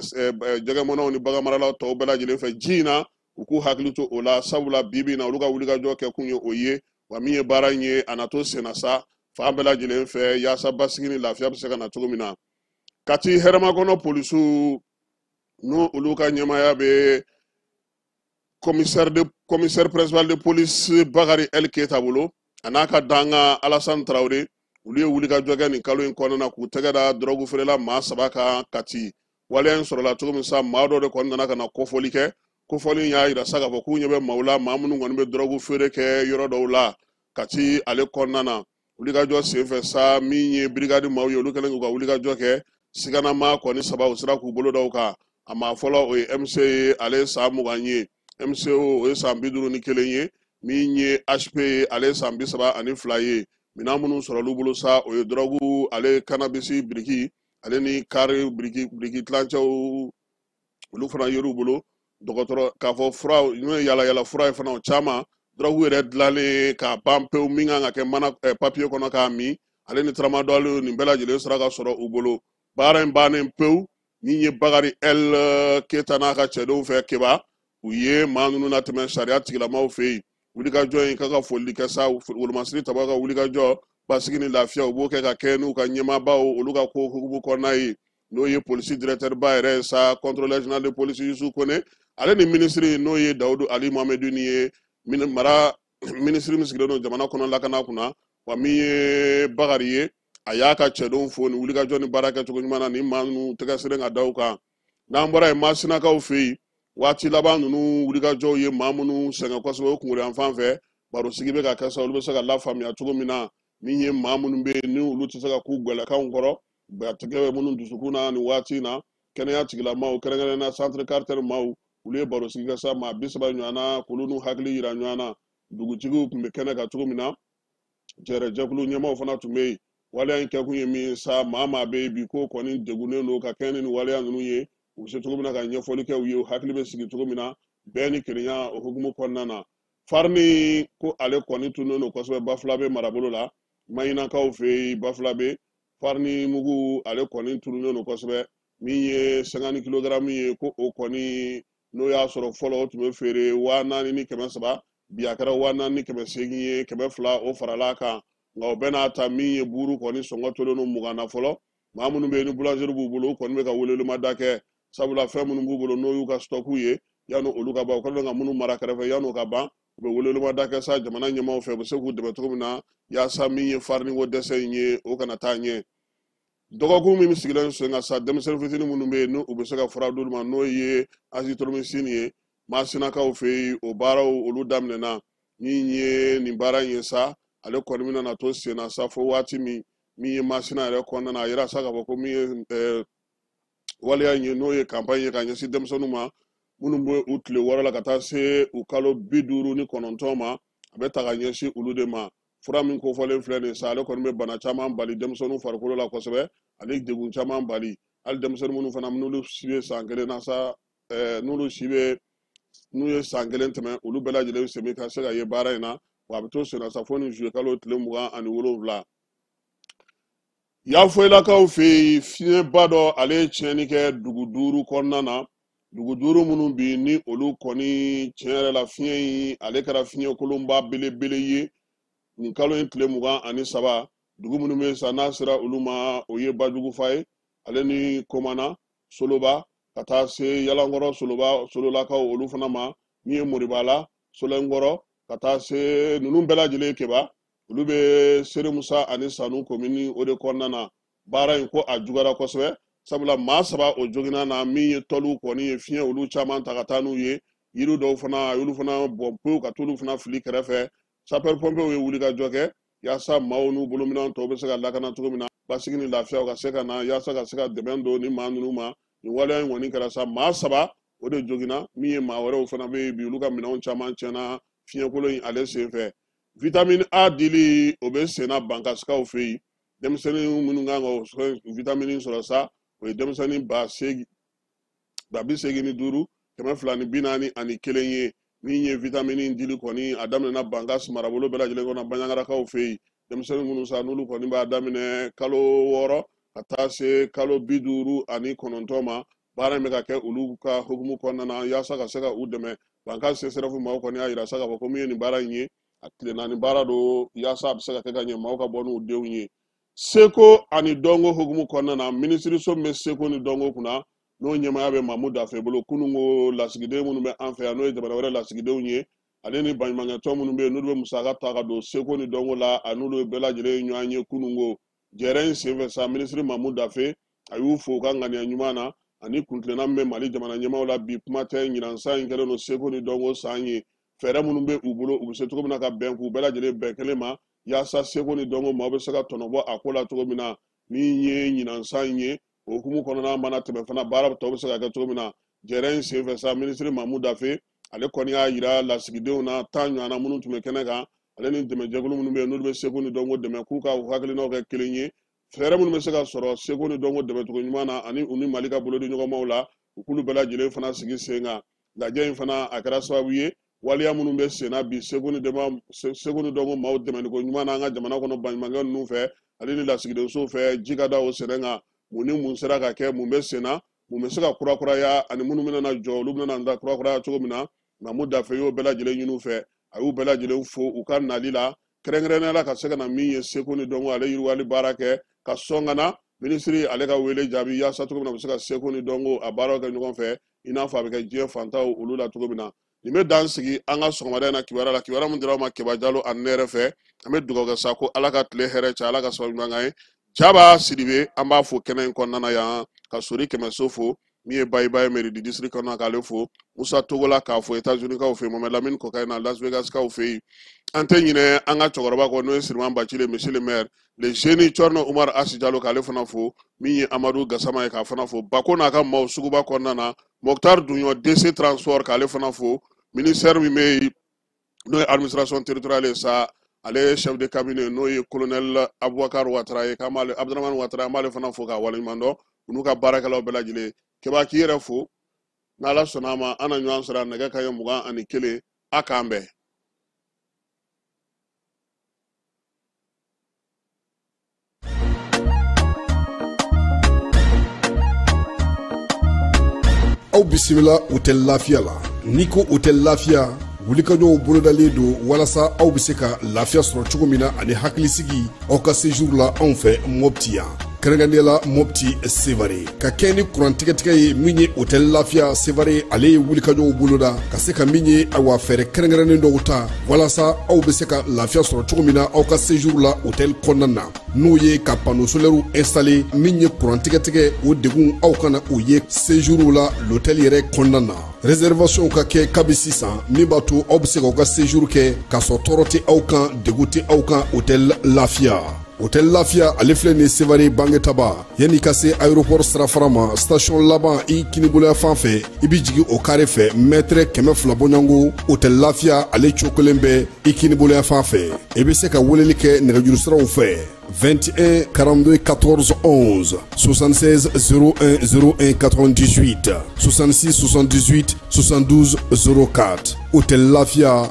jɛgɛmɔnnaw ni baganmaralaw tɔw bɛɛ lajɛlen fɛ ji in na, u k'u hakili to o la, sabula bi bi in na olu ka wulikajɔ kɛ kun ye o ye. Wa min ye baara in ye, a na to senna sa fan bɛɛ lajɛlen fɛ, yaasa basigi ni lafiya bɛ se ka na cogo min na. Kati Hɛrɛmakɔnɔ polisiw, n'o olu ka ɲɛmaaya bɛ commissaire principal de police Bakari El Keita bolo, a n'a ka dankan Alassane Traoré, olu ye wulikajɔ kɛ nin kalo in kɔnɔna na k'u tɛgɛ da dɔrɔgu feerela maa 3 kan Kati. Waleya in sɔrɔla cogo min sa, maa dɔ de kɔni nana ka na kofɔli kɛ. Kofɔli in y'a yira sa k'a fɔ k'u ɲɛ bɛ maaw la, maa minnu kɔni bɛ dɔrɔgu feere kɛ yɔrɔ dɔw la Kati ale kɔnɔna na. Wulikajɔ senfɛ sa, min ye brigade maaw ye, olu kɛlen k'u ka wulikajɔ kɛ, siganama kɔni 3 u sera k'u bolo da u kan. A maa fɔlɔ, o ye MC ye, ale ye san 20 ye. MCO, o ye san 51 ye. Min ye HP ye, ale ye san 32 ye. Minɛn minnu sɔrɔl'u bolo sa, o ye dɔrɔgu ale cannabis biriki ale ni kari biriki tilancɛw, olu fana yer'u bolo. Dɔgɔtɔrɔ k'a fɔ fura n'o ye yala yala fura ye fana, o caman dɔrɔgu yɛrɛ dilanlen k'a ban pewu, min kan ka kɛ mana papiye kɔnɔ k'a min, ale ni tramadol, nin bɛɛ lajɛlen sera ka sɔrɔ u bolo. Baara in bannen pewu, min ye Bakari El Keita n'a ka cɛdenw fɛ Keba, u ye maa ninnu natɛmɛ sariya tigilamaw fɛ yen. Wulikajɔ in ka ka foli kɛ sa, wolomasiri tabaw ka wulikajɔ basigi ni lafiya, u b'o kɛ ka kɛ n'u ka ɲɛmaabaw olu ka ko hukumu kɔnɔna ye, n'o ye polisi directeur ba yɛrɛ ye sa, contrôleur général de police Yusu Kone, ale ni minisiri n'o ye Dawudu Ali Mohamedini ye, mara minisiri min sigilen don jamana kɔnɔ lakana kunna. Wa min ye Bakari ye, a y'a ka cɛdenw fo ni wulikajɔ ni baara kɛcogo ɲuman na ni maa ninnu tɛgɛ selen ka da u kan. N'an bɔra yen, Masinakaw fɛ yen, waati laban ninnu wulikajɔw ye maa minnu sɛgɛn kosɛbɛ o kunkolo yan fan fɛ, barosigi bɛ ka kɛ sa, olu bɛ se ka lafaamuya cogo min na. Min ye maa minnu bɛ yen ni olu tɛ se ka k'u gɛlɛkanw kɔrɔ, gatigɛ bɛ minnu dusukun na nin waati in na, kɛnɛya tigilamaw, kɛrɛnkɛrɛnnenya centre Carter maaw, olu ye barosigi kɛ sa, maa 30 ɲɔgɔn na, k'olu n'u hakili yira ɲɔgɔn na. Dugutigiw tun bɛ kɛnɛ kan cogo min na, jɛrɛjɛkulu ɲɛmaaw fana tun bɛ yen. Waleya in kɛkun ye min ye sa, maa maa bɛ yen bi k'o kɔni degunnen don ka kɛɲɛ ni nin waleya ninnu ye, u bɛ se cogo min na ka ɲɛfɔli kɛ u ye, u hakili bɛ sigi cogo min na bɛɛ ni kelenya o hukumu kɔnɔna na. Farini ko ale kɔni tunnen don kosɛbɛ Bafulabe marabolo la, Maɲinakaw fɛ yen Bafulabe, farini mugu ale kɔni tunnen don kosɛbɛ. Min ye 50 kilogaramu ye, ko o kɔni n'o y'a sɔrɔ fɔlɔ o tun bɛ feere 4300, bi a kɛra 4800 ye, 200 o farala a kan. Nka o bɛɛ n'a ta, min ye buuru kɔni sɔngɔ tolen don 20 na fɔlɔ. Maa minnu bɛ yen ni boulangerie b'u bolo, u kɔni bɛ ka welewelemada kɛ, sabula fɛn minnu b'u bolo n'o y'u ka stɔku ye, yanni olu ka ban, u kɛlen ka minnu mara kɛrɛfɛ, yanni o ka ban, U bɛ welewelemada kɛ sa jamana ɲɛmaaw fɛ, u bɛ se k'u dɛmɛ cogo min na yaasa min ye fariniko dɛsɛ in ye, o kana taa ɲɛ. Dɔgɔkun min sigilen sen kan sa, denmisɛnnin fitinin minnu bɛ yen n'u bɛ se ka fura d'olu ma, n'o ye azithromycine ye, Masinakaw fɛ yen, o baaraw olu daminɛna. Min ye nin baara in ye sa, ale kɔni bɛna na to sen na sa fo waati min ye Masina yɛrɛ kɔnɔna na. A yira sa k'a fɔ ko min ye waleya in ye, n'o ye campagne ye ka ɲɛsin denmisɛnninw ma minnu bɛ u tile 6 la ka taa se u kalo 59 ma, a bɛ ta ka ɲɛsin olu de ma. Fura min kofɔlen filɛ nin ye sa, ale kɔni bɛ bana caman bali denmisɛnninw farikolo la kosɛbɛ, ani degun caman bali. Hali denmisɛnnin minnu fana n'olu si bɛ san 1 na sa, n'olu si bɛ n'u ye san 1 tɛmɛ, olu bɛɛ lajɛlen sen bɛ ka se ka ye baara in na. Wa a bɛ to sen na sa fo ni juillet kalo tile 27. Yafoyilakaw fɛ yen, fiɲɛba dɔ ale ye tiɲɛni kɛ dugu 5 kɔnɔna na. Dugu 5 minnu bi ni olu kɔni tiɲɛ yɛrɛ la fiɲɛ in ale kɛra fiɲɛ kolonba belebele ye nin kalo in tile 23. Dugu minnu bɛ yen sa n'a sera olu ma, o ye Bajugufa ye, ale ni Komana, Soloba, ka taa se Yalankɔrɔ, Soloba, Sololakaw olu fana ma, min ye Moribala, Solɛnkɔrɔ, ka taa se ninnu bɛɛ lajɛlen Keba, olu bɛ Seremusa ani Sanu komini o de kɔnɔna na. Baara in ko a juguyara kosɛbɛ, sabula maa 3 o joginna na, min ye tɔliw kɔni ye fiɲɛ olu caman ta ka taa n'u ye, yiri dɔw fana a y'olu fana bɔn pewu ka t'olu fana fili kɛrɛfɛ. Sapeur pompiers ye wulikajɔ kɛ yaasa maaw n'u bolominɛn tɔw bɛ se ka lakana cogo min na, basigi ni lafiyaw ka se ka na, yaasa ka se ka dɛmɛ don ni maa ninnu ma. Nin waleya in kɔni kɛra sa, maa 3 o de joginna, min ye maa wɛrɛw fana bɛ yen bi, olu ka minɛnw caman tiɲɛna fiɲɛkolon in ale senfɛ. Vitamine A dili o bɛ senna Bankasikaw fɛ yen. Denmisɛnnin minnu kan ka vitamine sɔrɔ sa, o ye denmisɛnnin 85 241 ye. Min ye vitamine dili kɔni a daminɛna Bankas marabolo bɛɛ lajɛlen kɔnɔ, Bandiagarakaw fɛ yen. Denmisɛnnin minnu sa n'olu kɔni b'a daminɛ kalo 6 ka taa se kalo 59 ma, baara in bɛ ka kɛ olu ka hukumu kɔnɔna na yaasa ka se ka u dɛmɛ. Bankas CSRéf maaw kɔni y'a yira sa k'a fɔ ko min ye nin baara in ye, a tile 4 baara don, yaasa a bɛ se ka kɛ ka ɲɛ maaw ka bɔ n'u denw ye. Seko ani dɔnko hukumu kɔnɔna na, minisiriso min bɛ seko ni dɔnko kunna, n'o ɲɛmaaya bɛ Mamu Dafe bolo, kununko lasigiden minnu bɛ an fɛ yan, n'o ye jamana wɛrɛ lasigidenw ye, ale ni baɲumankɛtɔn minnu bɛ yen n'olu bɛ musaka ta ka don seko ni dɔnko la, a n'olu bɛɛ lajɛlen ye ɲɔgɔn ye kununko. Jɛrɛ in senfɛ sa, minisiri Mamu Dafe a y'u fo u ka ŋaniya ɲuman na ani kuntilenna min bɛ Mali jamana ɲɛmaaw la bi. Kuma tɛ ɲinan san in kɛlen don seko ni dɔnko san ye. Fɛɛrɛ minnu bɛ u bolo, u bɛ se cogo min na ka bɛn k'u bɛɛ lajɛlen bɛn kelen ma, yaasa seko ni dɔnko maaw bɛ se ka tɔnɔ bɔ a ko la cogo min na. Min ye ɲinan san in ye, o hukumu kɔnɔna mana tɛmɛ fana, baara tɔw bɛ se ka kɛ cogo min na. Jɛrɛ in senfɛ sa, minisiri Mamu Dafe ale kɔni y'a yira lasigidenw na 10 ɲɔgɔnna minnu tun bɛ kɛnɛ kan, ale ni dɛmɛjɛkulu minnu bɛ yen n'olu bɛ seko ni dɔnko dɛmɛ, k'u ka u hakilinaw kɛ kelen ye. Fɛɛrɛ minnu bɛ se ka sɔrɔ seko ni dɔnko dɛmɛcogo ɲuman na ani u ni Mali ka bolodi ɲɔgɔnmaw la, u k'olu bɛɛ lajɛlen fana sigi sen kan. Lajɛ in fana a kɛra sababu ye waleya minnu bɛ sen na bi seko ni dɔnko maaw dɛmɛniko ɲuman na an ka jamana kɔnɔ baɲumankɛ ninnu fɛ, ale ni lasigidensow fɛ, ji ka da o sɛnɛ kan, mun ni mun sera ka kɛ, mun bɛ sen na, mun bɛ se ka kurakuraya, ani minnu bɛna na jɔ, olu bɛna na kurakuraya cogo min na. Mamu Dafe y'o bɛɛ lajɛlen ɲini u fɛ, a y'u bɛɛ lajɛlen fo u ka nali la, kɛrɛnkɛrɛnnenya la ka se ka na min ye seko ni dɔnko ale yiriwali baara kɛ, ka sɔn ka na minisiri ale ka wele jaabi yaasa cogo min na u bɛ se ka seko ni dɔnko a baaraw kɛ ɲɔgɔn fɛ, i n'a fɔ a bɛ kɛ diɲɛ fantaw olu la cogo min na. Nin bɛ dan sigi an ka sɔgɔmada in na kibaruya la, kibaruya min dira aw ma Keba Jalo ani ne yɛrɛ fɛ. An bɛ dugawu kɛ sa ko Ala ka tile hɛrɛ caya, Ala ka sababu ɲuman k'an ye. Jaba Sidibe, an b'a fo kɛnɛ in kɔnɔna na yan, ka Sori Kɛmɛso fo, min ye Bayiba ye mairie du district kɔnɔna k'ale fo, Musa Togola k'a fo États-Unis kaw fɛ yen, Mohamed Lamine Kɔkayi na Las Vegas kaw fɛ yen. An tɛ ɲinɛ an ka cɛkɔrɔba kɔ, n'o ye Siriman Bacile, monsieur le maire, le génie Thierno Oumar Asi Jalo k'ale fana fo, min ye Amadou Gassama ye k'a fana fo, Bako n'a ka maaw suguba kɔnɔna na, Mokhtar Dunɲɔ DC Transport k'ale fana fo, ministère min bɛ yen n'o ye administration territoriale ye sa, ale ye chef de cabinet n'o ye colonel Aboubacar Ouattara ye, k'an b'ale Abdramane Ouattara, an b'ale fana fo k'a waleɲuman dɔn, u n'u ka baarakɛlaw bɛɛ lajɛlen. Keba k'i yɛrɛ fo, n'Ala sɔnna a ma, an na ɲɔgɔn sɔrɔ nɛgɛ kanɲɛ 21, a k'an bɛn. Aw bisimila Hôtel Lafiya la. N'i ko Hôtel Lafiya, wulikajɔw bolodalen don walasa aw bɛ se ka lafiya sɔrɔ cogo min na ani hakilisigi aw ka séjour la anw fɛ Mopti yan. Kɛrɛnkɛrɛnnenya la Mopti Sevare ka kɛ ni kurantigɛtigɛ ye min ye Hôtel Lafiya Sevare, ale ye wulikajɔw boloda ka se ka min ye awa fɛɛrɛ kɛrɛnkɛrɛnnen dɔw ta walasa aw bɛ se ka lafiya sɔrɔ cogo min na aw ka séjour la hôtel kɔnɔna na, n'o ye ka panneau solaire installer. Min ye kurantigɛtigɛ, o degun aw kana o ye séjour la l'hôtel yɛrɛ kɔnɔna na. Réservation ka kɛ kabi sisan, min b'a to aw bɛ se k'aw ka séjour kɛ k'a sɔrɔ tɔɔrɔ tɛ aw kan, degun tɛ aw kan. Hôtel Lafiya, Hôtel Lafiya, ale filɛ nin Sevare Bangetaba, yanni ka se aéroport sirafara ma, station laban i kiniboloya fan fɛ, i bɛ jigin o carré fɛ, mètre 200 bɔɲɔgɔnko, Hôtel Lafiya ale cokolen bɛ i kiniboloya fan fɛ. I bɛ se ka weleli kɛ nɛgɛjuru siraw fɛ: 21 42 14 11, 76 01 01 98, 66 78 72 04. Hôtel Lafia.